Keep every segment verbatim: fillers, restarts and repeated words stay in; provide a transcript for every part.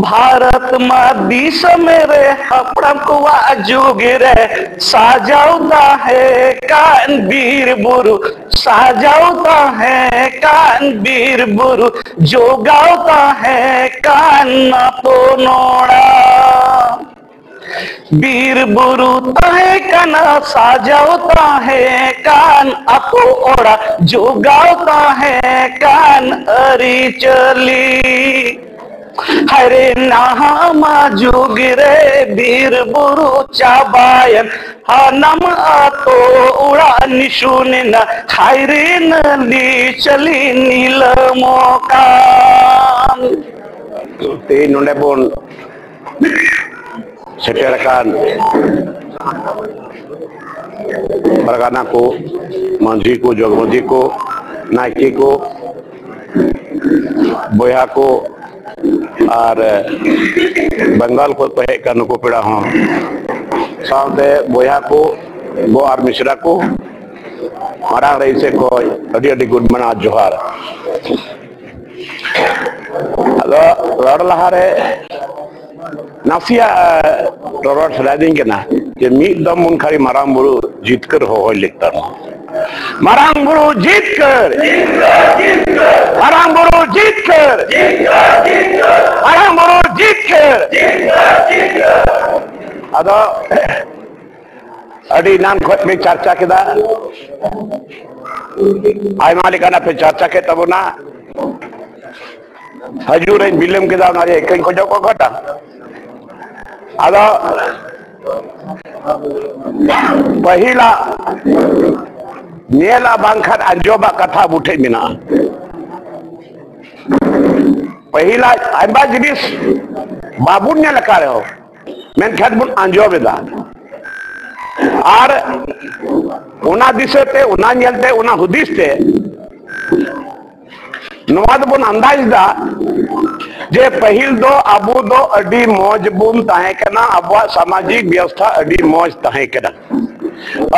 ᱵᱷᱟᱨᱚᱛ ᱢᱟ ᱫᱤᱥᱚᱢ ᱨᱮ ᱦᱟᱯᱲᱟᱢ ᱠᱚᱣᱟᱜ ᱡᱩᱜᱽ ᱨᱮ ᱥᱟᱡᱟᱣ ᱛᱟᱦᱮᱸ ᱠᱟᱱ ᱵᱤᱨ ᱵᱩᱨᱩ, ᱥᱟᱡᱟᱣ ᱛᱟᱦᱮᱸ ᱠᱟᱱ ᱵᱤᱨ ᱵᱩᱨᱩ, ᱡᱚᱜᱟᱣ ᱛᱟᱦᱮᱸ ᱠᱟᱱ ᱟᱛᱳ ᱱᱚᱲᱟ᱾ ᱵᱤᱨ ᱵᱩᱨᱩ ᱛᱟᱦᱮᱸ ᱠᱟᱱᱟ, ᱥᱟᱡᱟᱣ ᱛᱟᱦᱮᱸ ᱠᱟᱱ ᱟᱛᱳ ᱚᱲᱟᱜ, ᱡᱚᱜᱟᱣ ᱛᱟᱦᱮᱸ ᱠᱟᱱ ᱟᱹᱨᱤᱪᱟᱹᱞᱤ᱾ ᱦᱟᱭᱨᱮ ᱱᱟᱦᱟᱜ ᱢᱟ ᱡᱩᱜᱽ ᱨᱮ ᱵᱤᱨ ᱵᱩᱨᱩ ᱪᱟᱵᱟᱭᱮᱱ, ᱦᱟᱱᱟᱢ ᱟᱛᱳ ᱚᱲᱟᱜ ᱱᱤᱥᱩᱱ ᱮᱱᱟ, ᱦᱟᱭᱨᱮ ᱱᱟᱹᱞᱤ ᱪᱟᱹᱞᱤ ᱱᱤᱞᱟᱹᱢᱚᱜ ᱠᱟᱱ᱾ ᱛᱮᱦᱮᱧ ᱱᱚᱰᱮ ᱵᱚᱱ ᱥᱮᱴᱮᱨ ᱟᱠᱟᱱ ᱯᱟᱨᱜᱟᱱᱟ ᱠᱚ, ᱢᱟᱹᱡᱷᱤ ᱠᱚ, ᱡᱚᱜᱽ ᱢᱟᱹᱡᱷᱤ ᱠᱚ, ᱱᱟᱭᱠᱮ ᱠᱚ, ᱵᱚᱭᱦᱟ ᱠᱚ ᱟᱨ ᱵᱮᱝᱜᱚᱞ ᱠᱷᱚᱱ ᱠᱚ ᱦᱮᱡ ᱟᱠᱟᱱ ᱱᱩᱠᱩ ᱯᱮᱲᱟ ᱦᱚᱸ, ᱥᱟᱶᱛᱮ ᱵᱚᱭᱦᱟ ᱠᱚ, ᱜᱚ ᱟᱨ ᱢᱤᱥᱨᱟ ᱠᱚ, ᱢᱟᱨᱟᱝ ᱨᱮ ᱤᱧ ᱥᱮᱫ ᱠᱷᱚᱱ ᱟᱹᱰᱤ ᱟᱹᱰᱤ ᱜᱩᱰ ᱢᱟᱱᱟᱣ ᱡᱚᱦᱟᱨ᱾ ᱟᱫᱚ ᱨᱚᱲ ᱞᱟᱦᱟᱨᱮ ᱱᱟᱥᱮᱭᱟᱜ ᱨᱚᱨᱚᱲ ᱥᱟᱱᱟᱭᱮᱫᱤᱧ ᱠᱟᱱᱟ ᱡᱮ ᱢᱤᱫ ᱫᱚᱢ ᱵᱚᱱ ᱠᱷᱟᱹᱞᱤ ᱢᱟᱨᱟᱝ ᱵᱩᱨᱩ ᱡᱤᱛᱠᱟᱹᱨ ᱦᱚᱦᱚᱭ ᱞᱮᱫ ᱛᱟᱵᱚᱱᱟ᱾ ᱢᱟᱨᱟᱝ ᱵᱩᱨᱩ ᱡᱤᱛᱠᱟᱹᱨ! ᱢᱟᱨᱟᱝ ᱵᱩᱨᱩ ᱡᱤᱛᱠᱟᱹᱨ! ᱢᱟᱨᱟᱝ ᱵᱩᱨᱩ ᱡᱤᱛᱠᱟᱹᱨ! ᱟᱫᱚ ᱟᱹᱰᱤ ᱮᱱᱟᱱ ᱠᱷᱚᱱ ᱯᱮ ᱪᱟᱨᱪᱟ ᱠᱮᱫᱟ, ᱟᱭᱢᱟ ᱞᱮᱠᱟᱱᱟᱜ ᱯᱮ ᱪᱟᱨᱪᱟ ᱠᱮᱫ ᱛᱟᱵᱚᱱᱟ᱾ ᱦᱤᱡᱩᱜ ᱨᱮᱧ ᱵᱤᱞᱚᱢ ᱠᱮᱫᱟ, ᱚᱱᱟ ᱨᱮᱭᱟᱜ ᱤᱠᱟᱹᱧ ᱠᱷᱚᱡᱚᱜ ᱠᱟᱱ ᱠᱟᱱᱟ᱾ ᱟᱫᱚ ᱯᱟᱹᱦᱤᱞᱟᱜ ᱧᱮᱞᱟᱜ ᱵᱟᱝᱠᱷᱟᱱ ᱟᱸᱡᱚᱢᱟᱜ ᱠᱟᱛᱷᱟ ᱟᱵᱚ ᱴᱷᱮᱱ ᱢᱮᱱᱟᱜᱼᱟ᱾ ᱯᱟᱹᱦᱤᱞᱟᱜ ᱟᱭᱢᱟ ᱡᱤᱱᱤᱥ ᱵᱟᱵᱚᱱ ᱧᱮᱞ ᱟᱠᱟᱫ ᱨᱮᱦᱚᱸ, ᱢᱮᱱᱠᱷᱟᱱ ᱵᱚᱱ ᱟᱸᱡᱚᱢ ᱮᱫᱟ᱾ ᱟᱨ ᱚᱱᱟ ᱫᱤᱥᱟᱹ ᱛᱮ, ᱚᱱᱟ ᱧᱮᱞ ᱛᱮ, ᱚᱱᱟ ᱦᱩᱫᱤᱥ ᱛᱮ ᱱᱚᱣᱟ ᱫᱚᱵᱚᱱ ᱟᱱᱫᱟᱡᱽ ᱮᱫᱟ ᱡᱮ ᱯᱟᱹᱦᱤᱞ ᱫᱚ ᱟᱵᱚ ᱫᱚ ᱟᱹᱰᱤ ᱢᱚᱡᱽ ᱵᱚᱱ ᱛᱟᱦᱮᱸ ᱠᱟᱱᱟ, ᱟᱵᱚᱣᱟᱜ ᱥᱟᱢᱟᱡᱤᱠ ᱵᱮᱵᱚᱥᱛᱷᱟ ᱟᱹᱰᱤ ᱢᱚᱡᱽ ᱛᱟᱦᱮᱸ ᱠᱟᱱᱟ,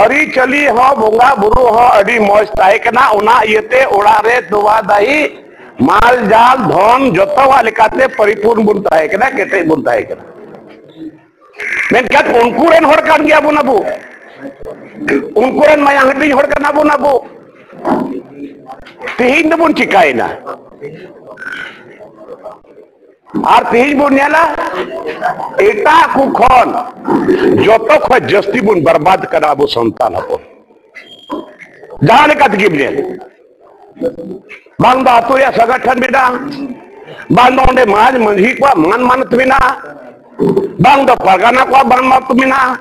ᱟᱹᱨᱤᱪᱟᱹᱞᱤ ᱦᱚᱸ, ᱵᱚᱸᱜᱟ ᱵᱩᱨᱩ ᱦᱚᱸ ᱟᱹᱰᱤ ᱢᱚᱡᱽ ᱛᱟᱦᱮᱸ ᱠᱟᱱᱟ᱾ ᱚᱱᱟ ᱤᱭᱟᱹᱛᱮ ᱚᱲᱟᱜ ᱨᱮ ᱛᱚᱣᱟ ᱫᱟᱦᱤ ᱢᱟᱞ ᱡᱟᱞ ᱫᱷᱚᱱ ᱡᱚᱛᱚᱣᱟᱜ ᱞᱮᱠᱟᱛᱮ ᱯᱚᱨᱤᱯᱩᱨᱱ ᱵᱚᱱ ᱛᱟᱦᱮᱸ ᱠᱟᱱᱟ, ᱠᱮᱴᱮᱡ ᱵᱚᱱ ᱛᱟᱦᱮᱸ ᱠᱟᱱᱟ᱾ ᱢᱮᱱᱠᱷᱟᱱ ᱩᱱᱠᱩ ᱨᱮᱱ ᱦᱚᱲ ᱠᱟᱱ ᱜᱮᱭᱟᱵᱚᱱ ᱟᱵᱚ, ᱩᱱᱠᱩ ᱨᱮᱱ ᱢᱟᱭᱟᱝ ᱦᱟᱹᱴᱤᱧ ᱦᱚᱲ ᱠᱟᱱᱟ ᱵᱚᱱ ᱟᱵᱚ᱾ ᱛᱮᱦᱮᱧ ᱫᱚᱵᱚᱱ ᱪᱤᱠᱟᱭᱮᱱᱟ? ᱟᱨ ᱛᱮᱦᱮᱧ ᱵᱚᱱ ᱧᱮᱞᱟ, ᱮᱴᱟᱜ ᱠᱚ ᱠᱷᱚᱱ ᱡᱚᱛᱚ ᱠᱷᱚᱱ ᱡᱟᱹᱥᱛᱤ ᱵᱚᱱ ᱵᱟᱨᱵᱟᱫ ᱠᱟᱱᱟ ᱟᱵᱚ ᱥᱟᱱᱛᱟᱲ ᱦᱚᱯᱚᱱ᱾ ᱡᱟᱦᱟᱸ ᱞᱮᱠᱟ ᱛᱮᱜᱮᱢ ᱧᱮᱞ, ᱵᱟᱝ ᱫᱚ ᱟᱹᱛᱩ ᱨᱮᱭᱟᱜ ᱥᱚᱝᱜᱚᱴᱷᱚᱱ ᱢᱮᱱᱟᱜᱼᱟ, ᱵᱟᱝ ᱫᱚ ᱚᱸᱰᱮ ᱢᱟᱹᱡᱷᱤ ᱠᱚᱣᱟᱜ ᱢᱟᱱ ᱢᱟᱱᱚᱛ ᱢᱮᱱᱟᱜᱼᱟ, ᱵᱟᱝ ᱫᱚ ᱯᱟᱨᱜᱟᱱᱟ ᱠᱚᱣᱟᱜ ᱢᱟᱱ ᱢᱟᱱᱚᱛ ᱢᱮᱱᱟᱜᱼᱟ᱾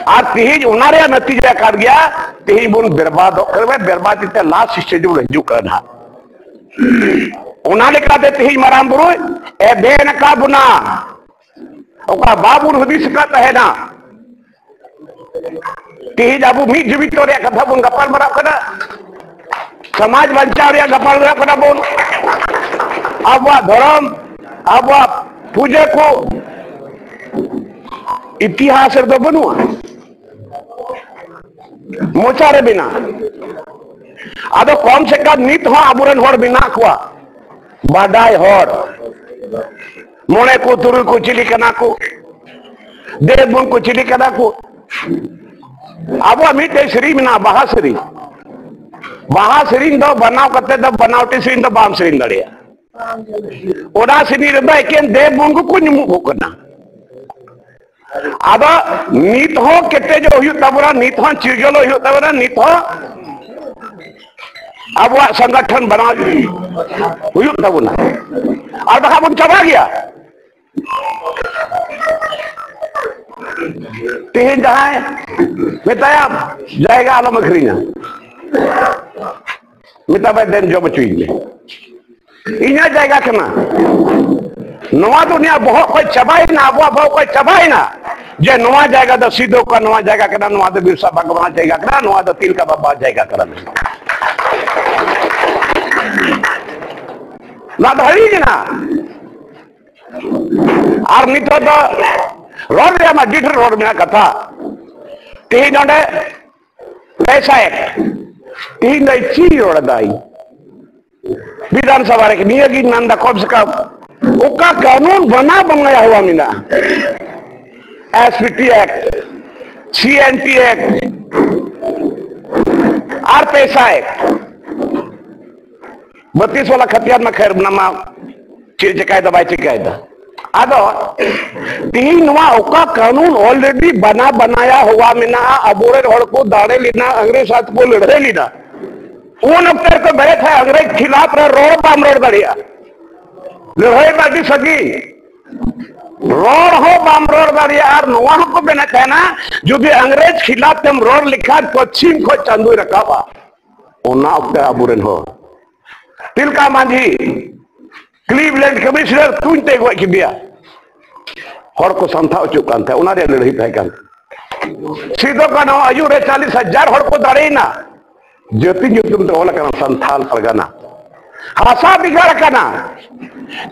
ᱟᱨ ᱛᱮᱦᱮᱧ ᱚᱱᱟ ᱨᱮᱭᱟᱜ ᱱᱟᱛᱤᱡᱟ ᱠᱟᱱ ᱜᱮᱭᱟ, ᱛᱮᱦᱮᱧ ᱵᱚᱱ ᱵᱮᱨᱵᱟᱫᱚᱜ ᱠᱟᱱᱟ, ᱵᱮᱨᱵᱟᱫ ᱛᱮ ᱞᱟᱥᱴ ᱥᱴᱮᱡ ᱵᱚᱱ ᱦᱤᱡᱩᱜ ᱠᱟᱱᱟ ᱱᱟᱦᱟᱜ᱾ ᱚᱱᱟ ᱞᱮᱠᱟᱛᱮ ᱛᱮᱦᱮᱧ ᱢᱟᱨᱟᱝ ᱵᱩᱨᱩᱭ ᱮᱵᱷᱮᱱ ᱟᱠᱟᱫ ᱵᱚᱱᱟ, ᱚᱠᱟ ᱵᱟᱵᱚᱱ ᱦᱩᱫᱤᱥ ᱟᱠᱟᱫ ᱛᱟᱦᱮᱱᱟ᱾ ᱛᱮᱦᱮᱧ ᱟᱵᱚ ᱢᱤᱫ ᱡᱩᱢᱤᱫ ᱨᱮᱭᱟᱜ ᱠᱟᱛᱷᱟ ᱵᱚᱱ ᱜᱟᱯᱟᱞ ᱢᱟᱨᱟᱣ ᱠᱟᱱᱟ, ᱥᱚᱢᱟᱡᱽ ᱵᱟᱧᱪᱟᱣ ᱨᱮᱭᱟᱜ ᱜᱟᱯᱟᱞ ᱢᱟᱨᱟᱣ ᱠᱟᱱᱟ ᱵᱚᱱ᱾ ᱟᱵᱚᱣᱟᱜ ᱫᱷᱚᱨᱚᱢ, ᱟᱵᱚᱣᱟᱜ ᱯᱩᱡᱟᱹ ᱠᱚ ᱤᱛᱤᱦᱟᱥ ᱨᱮᱫᱚ ᱵᱟᱹᱱᱩᱜᱼᱟ᱾ ᱢᱚᱪᱟ ᱨᱮ ᱢᱮᱱᱟᱜᱼᱟ᱾ ᱟᱫᱚ ᱠᱚᱢ ᱥᱮ ᱠᱚᱢ ᱱᱤᱛ ᱦᱚᱸ ᱟᱵᱚᱨᱮᱱ ᱦᱚᱲ ᱢᱮᱱᱟᱜ ᱠᱚᱣᱟ, ᱵᱟᱰᱟᱭ ᱦᱚᱲ, ᱢᱚᱬᱮ ᱠᱚ ᱛᱩᱨᱩᱭ ᱠᱚ ᱪᱤᱞᱤ ᱠᱟᱱᱟ ᱠᱚ, ᱫᱮᱵ ᱵᱚᱱ ᱠᱚ ᱪᱤᱞᱤ ᱠᱟᱱᱟ ᱠᱚ᱾ ᱟᱵᱚᱣᱟᱜ ᱢᱤᱫᱴᱮᱡ ᱥᱮᱨᱮᱧ ᱢᱮᱱᱟᱜᱼᱟ, ᱵᱟᱦᱟ ᱥᱮᱨᱮᱧ᱾ ᱵᱟᱦᱟ ᱥᱮᱨᱮᱧ ᱫᱚ ᱵᱟᱱᱟᱣ ᱠᱟᱛᱮ ᱫᱚ ᱵᱟᱱᱟᱣᱴᱤ ᱥᱮᱨᱮᱧ ᱫᱚ ᱵᱟᱢ ᱥᱮᱨᱮᱧ ᱫᱟᱲᱮᱭᱟᱜᱼᱟ᱾ ᱚᱱᱟ ᱥᱮᱨᱮᱧ ᱨᱮᱫᱚ ᱮᱠᱮᱱ ᱫᱮᱵ ᱵᱚᱱ ᱠᱚᱠᱚ ᱧᱩᱢᱩᱜ ᱠᱟᱱᱟ᱾ ᱟᱫᱚ ᱱᱤᱛ ᱦᱚᱸ ᱠᱮᱴᱮᱡᱚᱜ ᱦᱩᱭᱩᱜ ᱛᱟᱵᱚᱱᱟ, ᱱᱤᱛ ᱦᱚᱸ ᱪᱤᱨᱜᱟᱹᱞᱚᱜ ᱦᱩᱭᱩᱜ ᱛᱟᱵᱚᱱᱟ, ᱱᱤᱛ ᱦᱚᱸ ᱟᱵᱚᱣᱟᱜ ᱥᱚᱝᱜᱚᱴᱷᱚᱱ ᱵᱮᱱᱟᱣ ᱦᱩᱭᱩᱜ ᱛᱟᱵᱚᱱᱟ, ᱟᱨ ᱵᱟᱠᱷᱟᱱ ᱵᱚᱱ ᱪᱟᱵᱟ ᱜᱮᱭᱟ᱾ ᱛᱮᱦᱮᱧ ᱡᱟᱦᱟᱸᱭ ᱢᱮᱛᱟᱭᱟ, "ᱡᱟᱭᱜᱟ ᱟᱞᱚᱢ ᱟᱹᱠᱷᱨᱤᱧᱟ", ᱢᱮᱛᱟᱢᱟᱭ, "ᱫᱮᱱ ᱡᱚᱢ ᱦᱚᱪᱚᱭᱤᱧ ᱢᱮ, ᱤᱧᱟᱹᱜ ᱡᱟᱭᱜᱟ ᱠᱟᱱᱟ᱾" ᱱᱚᱣᱟ ᱫᱚ ᱩᱱᱤᱭᱟᱜ ᱵᱚᱦᱚᱜ ᱠᱷᱚᱱ ᱪᱟᱵᱟᱭᱮᱱᱟ, ᱟᱵᱚᱣᱟᱜ ᱵᱚᱦᱚᱜ ᱠᱷᱚᱱ ᱪᱟᱵᱟᱭᱮᱱᱟ ᱡᱮ ᱱᱚᱣᱟ ᱡᱟᱭᱜᱟ ᱫᱚ ᱥᱤᱫᱩ ᱠᱟᱹᱱᱦᱩᱣᱟᱜ ᱡᱟᱭᱜᱟ ᱠᱟᱱᱟ, ᱱᱚᱣᱟ ᱫᱚ ᱵᱤᱨᱥᱟ ᱵᱷᱟᱜᱽᱣᱟᱱᱟᱜ ᱡᱟᱭᱜᱟ ᱠᱟᱱᱟ, ᱱᱚᱣᱟ ᱫᱚ ᱛᱤᱞᱠᱟ ᱵᱟᱵᱟᱣᱟᱜ ᱡᱟᱭᱜᱟ ᱠᱟᱱᱟ᱾ ᱱᱚᱣᱟ ᱫᱚ ᱦᱤᱲᱤᱧ ᱮᱱᱟ᱾ ᱟᱨ ᱱᱤᱛᱚᱜ ᱫᱚ ᱨᱚᱲ ᱨᱮᱭᱟᱜ ᱢᱟ ᱟᱹᱰᱤ ᱰᱷᱮᱨ ᱨᱚᱲ ᱢᱮᱱᱟᱜ ᱠᱟᱛᱷᱟ᱾ ᱛᱮᱦᱮᱧ ᱱᱚᱰᱮ ᱯᱮ ᱥᱟᱭ ᱛᱮᱦᱮᱧ ᱫᱚ ᱪᱮᱫ ᱨᱚᱲ ᱫᱟᱭ? ᱵᱤᱫᱷᱟᱱ ᱥᱚᱵᱷᱟ ᱨᱮ ᱱᱤᱭᱟᱹ ᱜᱤᱧ ᱢᱮᱱᱫᱟ, ᱠᱚᱢ ᱥᱮ ᱠᱚᱢ ᱚᱠᱟ ᱠᱟᱹᱱᱩᱱ ᱵᱟᱱᱟ ᱵᱟᱱᱟᱭᱟ ᱦᱩᱣᱟ ᱢᱮᱱᱟᱜᱼᱟ? S P T Act, C N T Act, ᱟᱨ ᱯᱮᱥᱟ Act᱾ ᱵᱟᱛᱤᱥ ᱣᱟᱞᱟ ᱠᱷᱟᱛᱤᱭᱟᱨ ᱢᱟ ᱠᱷᱟᱭᱨ ᱚᱱᱟ ᱢᱟ ᱪᱮᱫ ᱪᱮᱠᱟᱭᱮᱫᱟ ᱵᱟᱭ ᱪᱮᱠᱟᱭᱮᱫᱟ᱾ ᱟᱫᱚ ᱛᱤᱦᱤᱧ ᱱᱚᱣᱟ ᱚᱠᱟ ᱠᱟᱹᱱᱩᱱ already ᱵᱟᱱᱟ ᱵᱟᱱᱟᱭᱟ ᱦᱩᱣᱟ ᱢᱮᱱᱟᱜᱼᱟ, ᱟᱵᱚᱨᱮᱱ ᱦᱚᱲ ᱠᱚ ᱫᱟᱲᱮ ᱞᱮᱱᱟ, ᱟᱝᱨᱮᱡᱽ ᱥᱟᱶ ᱠᱚ ᱞᱟᱹᱲᱦᱟᱹᱭ ᱞᱮᱱᱟ, ᱩᱱ ᱚᱠᱛᱮ ᱨᱮᱠᱚ ᱵᱮᱨᱮᱫ ᱛᱟᱦᱮᱸᱫ, ᱟᱝᱨᱮᱡᱽ ᱠᱷᱤᱞᱟᱯ ᱨᱮ ᱨᱚᱲ ᱵᱟᱢ ᱨᱚᱲ ᱫᱟᱲᱮᱭᱟᱜᱼᱟ, ᱞᱟᱹᱲᱦᱟᱹᱭ ᱢᱟ ᱟᱹᱰᱤ ᱥᱟᱺᱜᱤᱧ, ᱨᱚᱲ ᱦᱚᱸ ᱵᱟᱢ ᱨᱚᱲ ᱫᱟᱲᱮᱭᱟᱜᱼᱟ᱾ ᱟᱨ ᱱᱚᱣᱟ ᱦᱚᱸᱠᱚ ᱢᱮᱱᱮᱫ ᱛᱟᱦᱮᱱᱟ, ᱡᱩᱫᱤ ᱟᱝᱨᱮᱡᱽ ᱠᱷᱤᱞᱟᱯ ᱛᱮᱢ ᱨᱚᱲ ᱞᱮᱠᱷᱟᱱ ᱯᱚᱪᱷᱤᱢ ᱠᱷᱚᱱ ᱪᱟᱸᱫᱳᱭ ᱨᱟᱠᱟᱵᱼᱟ᱾ ᱚᱱᱟ ᱚᱠᱛᱮ ᱟᱵᱚᱨᱮᱱ ᱦᱚᱲ ᱛᱤᱞᱠᱟ ᱢᱟᱹᱡᱷᱤ, ᱠᱞᱤᱵᱷᱞᱮᱱᱰ ᱠᱚᱢᱤᱥᱚᱱᱟᱨ ᱛᱩᱧ ᱛᱮ ᱜᱚᱡ ᱠᱮᱫᱮᱭᱟ᱾ ᱦᱚᱲ ᱠᱚ ᱥᱟᱢᱴᱟᱣ ᱦᱚᱪᱚᱜ ᱠᱟᱱ ᱛᱟᱦᱮᱸᱫ, ᱚᱱᱟ ᱨᱮᱭᱟᱜ ᱞᱟᱹᱲᱦᱟᱹᱭ ᱛᱟᱦᱮᱸ ᱠᱟᱱ᱾ ᱥᱤᱫᱚ ᱠᱟᱹᱱᱦᱩ ᱟᱹᱭᱩᱨ ᱨᱮ ᱪᱟᱞᱤᱥ ᱦᱟᱡᱟᱨ ᱦᱚᱲ ᱠᱚ ᱫᱟᱲᱮᱭᱮᱱᱟ᱾ ᱡᱟᱹᱛᱤ ᱧᱩᱛᱩᱢ ᱛᱮ ᱚᱞ ᱟᱠᱟᱱᱟ ᱥᱟᱱᱛᱷᱟᱞ ᱯᱟᱨᱜᱟᱱᱟ᱾ ᱦᱟᱥᱟ ᱵᱷᱮᱜᱟᱨ ᱟᱠᱟᱱᱟ᱾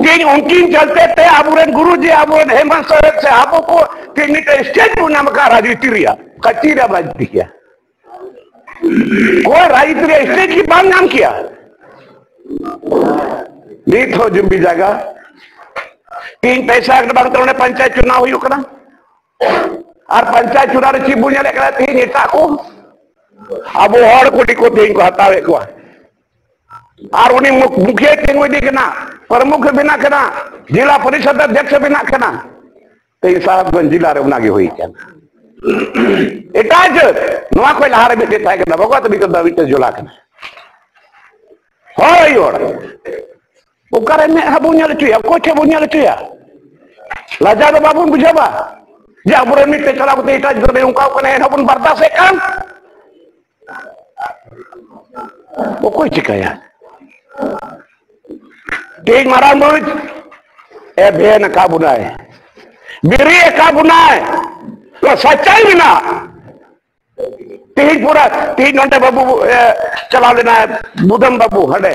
ᱛᱮᱦᱮᱧ ᱩᱱᱠᱤᱱ ᱪᱟᱞᱛᱮ ᱛᱮ ᱟᱵᱚᱨᱮᱱ ᱜᱩᱨᱩᱡᱤ, ᱟᱵᱚᱨᱮᱱ ᱦᱮᱢᱚᱱᱛ ᱥᱚᱨᱮᱱ ᱥᱮ ᱟᱵᱚ ᱠᱚ ᱛᱮᱦᱮᱧ ᱢᱤᱫᱴᱮᱱ ᱥᱴᱮᱡ ᱵᱚᱱ ᱧᱟᱢ ᱟᱠᱟᱫ ᱨᱟᱡᱽᱱᱤᱛᱤ ᱨᱮᱭᱟᱜ᱾ ᱠᱟᱹᱪᱤ ᱨᱮ ᱨᱟᱡᱽᱱᱤᱛᱤ ᱠᱮᱭᱟ᱾ ᱚᱠᱚᱭ ᱨᱟᱡᱽᱱᱤᱛᱤ ᱨᱮᱭᱟᱜ ᱥᱴᱮᱡ ᱜᱮ ᱵᱟᱝ ᱧᱟᱢ ᱠᱮᱭᱟ᱾ ᱱᱤᱛ ᱦᱚᱸ ᱡᱩᱢᱤ ᱡᱟᱭᱜᱟ ᱛᱮᱦᱮᱧ ᱯᱚᱭᱥᱟ ᱮᱠ ᱵᱟᱝ ᱛᱮ ᱚᱸᱰᱮ ᱯᱚᱧᱪᱟᱭᱮᱛ ᱪᱩᱱᱟᱣ ᱦᱩᱭᱩᱜ ᱠᱟᱱᱟ᱾ ᱟᱨ ᱯᱚᱧᱪᱟᱭᱮᱛ ᱪᱩᱱᱟᱣ ᱨᱮ ᱪᱮᱫ ᱵᱚᱱ ᱧᱮᱞᱮᱫ ᱠᱟᱱᱟ ᱛᱮᱦᱮᱧ? ᱮᱴᱟᱜ ᱠᱚ ᱟᱵᱚ ᱦᱚᱲ ᱠᱚ ᱫᱤᱠᱩ ᱛᱮᱦᱮᱧ ᱠᱚ ᱦᱟᱛᱟᱣᱮᱫ ᱠᱚᱣᱟ᱾ ᱟᱨ ᱩᱱᱤ ᱢᱩᱠ-, ᱢᱩᱠᱷᱤᱭᱟᱹ ᱛᱤᱸᱜᱩ ᱤᱫᱤ ᱠᱟᱱᱟ, ᱯᱨᱚᱢᱩᱠᱷ ᱵᱮᱱᱟᱜ ᱠᱟᱱᱟ, ᱡᱮᱞᱟ ᱯᱚᱨᱤᱥᱚᱫ ᱚᱫᱷᱭᱚᱠᱥᱚ ᱵᱮᱱᱟᱜ ᱠᱟᱱᱟ᱾ ᱛᱮᱦᱮᱧ ᱥᱟᱦᱮᱵᱽᱜᱚᱸᱡᱽ ᱡᱮᱞᱟ ᱨᱮ ᱚᱱᱟᱜᱮ ᱦᱩᱭ ᱠᱟᱱᱟ᱾ ᱮᱴᱟᱜ ᱡᱟᱹᱛ ᱱᱚᱣᱟ ᱠᱷᱚᱱ ᱞᱟᱦᱟᱨᱮ ᱢᱤᱫᱴᱮᱡ ᱛᱟᱦᱮᱸ ᱠᱟᱱᱟ, ᱵᱷᱚᱜᱚᱛ ᱵᱤᱠᱚᱛ ᱫᱚ ᱢᱤᱫᱴᱮᱡ ᱡᱚᱞᱟ ᱠᱟᱱᱟ᱾ ᱦᱳᱭ, ᱦᱚᱲ ᱚᱠᱟᱨᱮ ᱢᱮᱫᱦᱟ ᱵᱚᱱ ᱧᱮᱞ ᱦᱚᱪᱚᱭᱟ? ᱚᱠᱚᱭ ᱴᱷᱮᱱ ᱵᱚᱱ ᱧᱮᱞ ᱦᱚᱪᱚᱭᱟ? ᱞᱟᱡᱟ ᱫᱚ ᱵᱟᱵᱚᱱ ᱵᱩᱡᱷᱟᱹᱣᱟ ᱡᱮ ᱟᱵᱚᱨᱮᱱ ᱢᱤᱫᱴᱮᱡ ᱪᱟᱞᱟᱣ ᱠᱟᱛᱮ ᱮᱴᱟᱜ ᱡᱟᱹᱛ ᱨᱮ ᱚᱱᱠᱟ ᱠᱟᱱᱟ, ᱮᱱᱦᱚᱸ ᱵᱚᱱ ᱵᱟᱨᱫᱟᱥᱮᱫ ᱠᱟᱱ? ᱚᱠᱚᱭ ᱪᱤᱠᱟᱹᱭᱟ? ᱛᱮᱦᱮᱧ ᱢᱟᱨᱟᱝ ᱵᱩᱨᱩ ᱮᱵᱷᱮᱱ ᱟᱠᱟᱫ ᱵᱚᱱᱟᱭ, ᱵᱮᱨᱮᱫ ᱟᱠᱟᱫ ᱵᱚᱱᱟᱭ, ᱱᱚᱣᱟ ᱥᱟᱪᱟᱭ ᱢᱮᱱᱟᱜ᱾ ᱛᱮᱦᱮᱧ ᱯᱩᱨᱟᱹ, ᱛᱮᱦᱮᱧ ᱱᱚᱰᱮ ᱵᱟᱹᱵᱩ, ᱮ, ᱪᱟᱞᱟᱣ ᱞᱮᱱᱟᱭ ᱵᱩᱫᱷᱟᱢ ᱵᱟᱹᱵᱩ ᱦᱟᱸᱰᱮ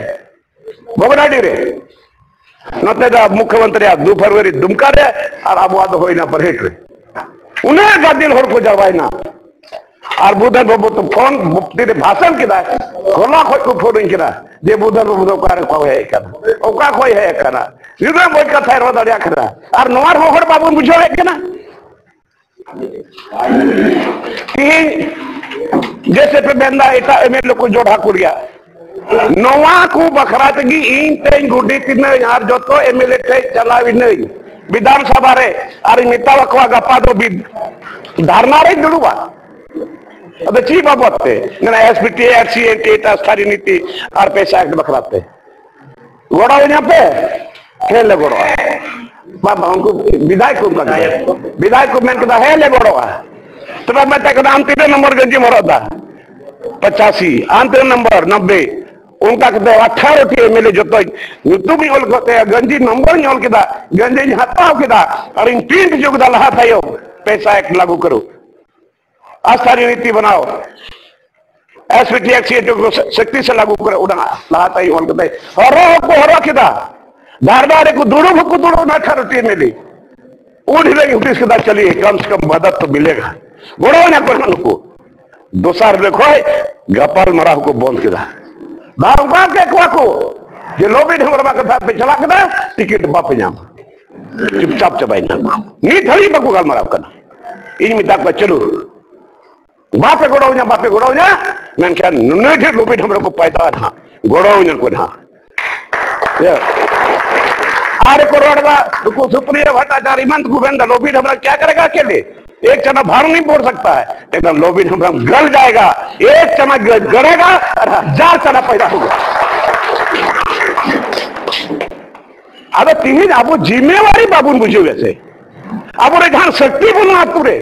ᱵᱷᱚᱜᱽᱱᱟᱰᱤ ᱨᱮ᱾ ᱱᱚᱛᱮ ᱫᱚ ᱢᱩᱠᱷᱭᱚᱢᱚᱱᱛᱨᱤᱭᱟᱜ ᱫᱩ ᱯᱷᱮᱵᱽᱨᱩᱣᱟᱨᱤ ᱫᱩᱢᱠᱟ ᱨᱮ, ᱟᱨ ᱟᱵᱚᱣᱟᱜ ᱫᱚ ᱦᱩᱭᱱᱟ ᱵᱟᱨᱦᱮᱴ ᱨᱮ᱾ ᱩᱱᱟᱹᱜ ᱜᱟᱫᱮᱞ ᱦᱚᱲ ᱠᱚ ᱡᱟᱨᱣᱟᱭᱮᱱᱟ᱾ ᱟᱨ ᱵᱩᱫᱷᱟᱱ ᱵᱟᱹᱵᱩ ᱛᱚ ᱯᱷᱳᱱ ᱛᱤᱨᱮ ᱵᱷᱟᱥᱚᱱ ᱠᱮᱫᱟᱭ, ᱦᱚᱞᱟ ᱠᱷᱚᱡ ᱠᱚ ᱯᱷᱳᱱ ᱟᱹᱧ ᱠᱟᱱᱟ ᱡᱮ ᱵᱩᱫᱷᱟᱱ ᱵᱟᱹᱵᱩ ᱫᱚ ᱚᱠᱟ ᱨᱮ ᱠᱚ ᱦᱮᱡ ᱟᱠᱟᱱᱟ, ᱚᱠᱟ ᱠᱷᱚᱡ ᱦᱮᱡ ᱟᱠᱟᱱᱟ, ᱱᱤᱱᱟᱹᱜ ᱢᱚᱡᱽ ᱠᱟᱛᱷᱟᱭ ᱨᱚᱲ ᱫᱟᱲᱮᱭᱟᱜ ᱠᱟᱱᱟ᱾ ᱟᱨ ᱱᱚᱣᱟ ᱨᱮᱦᱚᱸ ᱦᱚᱲ ᱵᱟᱵᱚᱱ ᱵᱩᱡᱷᱟᱹᱣᱮᱫ ᱠᱟᱱᱟ᱾ ᱛᱤᱦᱤᱧ ᱡᱮᱥᱮ ᱯᱮ ᱢᱮᱱᱫᱟ ᱮᱴᱟᱜ ᱮᱢ ᱮᱞ ᱮ ᱠᱚ ᱡᱚᱰᱦᱟ ᱠᱚ ᱨᱮᱭᱟᱜ, ᱱᱚᱣᱟ ᱠᱚ ᱵᱟᱠᱷᱨᱟ ᱛᱮᱜᱮ ᱤᱧ ᱛᱮᱧ ᱜᱩᱰᱤ ᱛᱤᱱᱟᱹᱧ ᱟᱨ ᱡᱚᱛᱚ ᱮᱢ ᱮᱞ ᱮ ᱴᱷᱮᱡ ᱪᱟᱞᱟᱣ ᱤᱱᱟᱹᱧ ᱵᱤᱫᱷᱟᱱ ᱥᱚᱵᱷᱟ ᱨᱮ, ᱟᱨᱤᱧ ᱢᱮᱛᱟ ᱠᱚᱣᱟ ᱜᱟᱯᱟ ᱫᱚ ᱵᱤᱫ-, ᱫᱷᱟᱨᱱᱟ ᱨᱮᱧ ᱫᱩᱲᱩᱵᱟ᱾ ᱟᱫᱚ ᱪᱮᱫ ᱵᱟᱵᱚᱫ ᱛᱮ? ᱢᱮᱱᱟ S P T, S C, N T, ᱮᱴᱟᱜ ᱥᱛᱷᱟᱱᱤ ᱱᱤᱛᱤ ᱟᱨ ᱯᱮᱥᱟ ᱮᱠᱴ ᱵᱟᱠᱷᱨᱟ ᱛᱮ᱾ ᱜᱚᱲᱚ ᱟᱹᱧᱟ ᱯᱮ? ᱦᱮᱸ ᱞᱮ ᱜᱚᱲᱚᱜᱼᱟ᱾ ᱵᱟ, ᱵᱟ, ᱩᱱᱠᱩ ᱵᱤᱫᱷᱟᱭᱚᱠ ᱠᱚ ᱚᱱᱠᱟ ᱠᱮᱫᱟ᱾ ᱵᱤᱫᱷᱟᱭᱚᱠ ᱠᱚ ᱢᱮᱱ ᱠᱮᱫᱟ, "ᱦᱮᱸ ᱞᱮ ᱜᱚᱲᱚᱜᱼᱟ᱾" ᱛᱚᱵᱮ ᱢᱮᱛᱟᱭ ᱠᱟᱱᱟ, "ᱟᱢ ᱛᱤᱱᱟᱹᱜ ᱱᱚᱢᱵᱚᱨ ᱜᱮᱧᱡᱤᱢ ᱦᱚᱨᱚᱜ ᱮᱫᱟ?" "ᱯᱚᱪᱟᱥᱤ᱾" "ᱟᱢ ᱛᱤᱱᱟᱹᱜ ᱱᱚᱢᱵᱚᱨ?" "ᱱᱚᱵᱵᱮ᱾" ᱚᱱᱠᱟ ᱠᱟᱛᱮ ᱟᱴᱷᱟᱨᱚ ᱴᱤ ᱮᱢ ᱮᱞ ᱮ ᱡᱚᱛᱚ ᱧᱩᱛᱩᱢᱤᱧ ᱚᱞ ᱠᱮᱫ ᱛᱟᱭᱟ, ᱜᱮᱧᱡᱤ ᱱᱚᱢᱵᱚᱨᱤᱧ ᱚᱞ ᱠᱮᱫᱟ, ᱜᱮᱧᱡᱤᱧ ᱦᱟᱛᱟᱣ ᱠᱮᱫᱟ, ᱟᱨᱤᱧ ᱯᱨᱤᱱᱴ ᱦᱚᱪᱚ ᱠᱮᱫᱟ ᱞᱟᱦᱟ ᱛᱟᱭᱚᱢ, ᱯᱮᱥᱟ ᱮᱠᱴ ᱞᱟᱹᱜᱩ ᱠᱟᱨᱚ᱾ ᱟᱥᱛᱷᱟᱱᱤ ᱱᱤᱛᱤ ᱵᱟᱱᱟᱣ, ᱮᱥ ᱯᱤ ᱴᱤ ᱮᱠᱥ ᱥᱤ ᱮ ᱴᱩ ᱥᱚᱠᱛᱤ ᱥᱮ ᱞᱟᱜᱩ ᱠᱚᱨᱮ ᱩᱰᱟᱝ ᱞᱟᱦᱟ ᱛᱟᱭᱚᱢ ᱚᱞ ᱠᱟᱛᱮ ᱦᱚᱨᱚ ᱦᱚᱸᱠᱚ ᱦᱚᱨᱚ ᱠᱮᱫᱟ, ᱫᱷᱟᱨᱱᱟ ᱨᱮᱠᱚ ᱫᱩᱲᱩᱵ ᱦᱚᱸᱠᱚ ᱫᱩᱲᱩᱵ ᱮᱱᱟ ᱟᱴᱷᱟᱨᱚ ᱴᱤ ᱮᱢ ᱮᱞ ᱮ᱾ ᱩᱱ ᱦᱤᱞᱳᱜ ᱤᱧ ᱦᱩᱫᱤᱥ ᱠᱮᱫᱟ, ᱪᱟᱞᱤᱭᱮ ᱠᱟᱢ ᱥᱮ ᱠᱟᱢ ᱢᱟᱫᱟᱫ ᱛᱚ ᱢᱤᱞᱮᱜᱟ, ᱜᱚᱲᱚ ᱟᱹᱧᱟ ᱠᱚ ᱱᱩᱠᱩ᱾ ᱫᱚᱥᱟᱨ ᱦᱤᱞᱳᱜ ᱠᱷᱚᱡ ᱜᱟᱯᱟᱞ ᱢᱟᱨᱟᱣ ᱦᱚᱸᱠᱚ ᱵᱚᱱᱫ ᱠᱮᱫᱟ᱾ ᱫᱟᱣ ᱚᱱᱠᱟ ᱠᱮᱫ ᱠᱚᱣᱟ ᱠᱚ ᱡᱮ ᱞᱚᱵᱤ ᱰᱷᱮᱢᱵᱽᱨᱟ ᱠᱟᱛᱷᱟ ᱯᱮ ᱪᱟᱞᱟᱜ ᱠᱟᱱᱟ, ᱴᱤᱠᱤᱴ ᱵᱟᱯᱮ ᱧᱟᱢᱟ᱾ ᱪᱩᱯᱪᱟᱯ ᱪᱟᱵᱟᱭᱮᱱᱟ᱾ ᱱᱤᱛ ᱦᱟᱹᱵᱤᱡ ᱵᱟᱠᱚ ᱜᱟᱞᱢᱟᱨᱟᱣ ᱠᱟᱱᱟ᱾ ᱤᱧ ᱢᱮᱛᱟ ᱠᱚᱣᱟ, ᱪᱚᱞᱚ, ᱵᱟᱯᱮ ᱜᱚᱲᱚ ᱟᱹᱧᱟ, ᱵᱟᱯᱮ ᱜᱚᱲᱚ ᱟᱹᱧᱟ, ᱢᱮᱱᱠᱷᱟᱱ ᱱᱩᱱᱟᱹᱜ ᱰᱷᱮᱨ ᱞᱚᱵᱤ ᱰᱷᱮᱢᱵᱽᱨᱟ ᱠᱚ ᱯᱟᱭᱫᱟ ᱱᱟᱦᱟᱜ, ᱜᱚᱲᱚ ᱟᱹᱧᱟ ᱠᱚ ᱱᱟᱦᱟᱜ᱾ ᱤᱭᱟᱹ᱾ ᱟᱨ ᱠᱚ ᱨᱚᱲ ᱮᱫᱟ, ᱱᱩᱠᱩ ᱥᱩᱯᱨᱤᱭᱟ ᱵᱷᱟᱴᱴᱟᱪᱟᱨ ᱮᱢᱟᱱ ᱠᱚ ᱢᱮᱱ ᱮᱫᱟ, "ᱞᱚᱵᱤ ᱰᱷᱮᱢᱵᱽᱨᱟ ᱠᱭᱟ ᱠᱟᱨᱮᱜᱟ ᱟᱠᱮᱞᱮ? ᱮᱠ ᱪᱟᱱᱟ ᱵᱷᱟᱨᱚᱛ ᱱᱤ ᱯᱚᱲ ᱥᱟᱠᱛᱟ ᱦᱟᱭ, ᱞᱮᱠᱤᱱ ᱞᱚᱵᱤ ᱰᱷᱮᱢᱵᱽᱨᱟ ᱜᱚᱞ ᱡᱟᱭᱮᱜᱟ, ᱮᱠ ᱪᱟᱱᱟ ᱜᱚ-, ᱜᱚᱲᱮᱜᱟ ᱟᱨ ᱦᱟᱡᱟᱨ ᱪᱟᱱᱟ ᱯᱟᱭᱫᱟ ᱦᱳᱜᱟ᱾" ᱟᱫᱚ ᱛᱤᱦᱤᱧ ᱟᱵᱚ ᱡᱤᱢᱮᱣᱟᱨᱤ ᱵᱟᱵᱚᱱ ᱵᱩᱡᱷᱟᱹᱣᱮᱫ ᱥᱮ? ᱟᱵᱚᱨᱮ ᱡᱟᱦᱟᱸ ᱥᱟᱠᱛᱤ ᱵᱟᱹᱱᱩᱜᱼᱟ ᱟᱹᱛᱩ ᱨᱮ,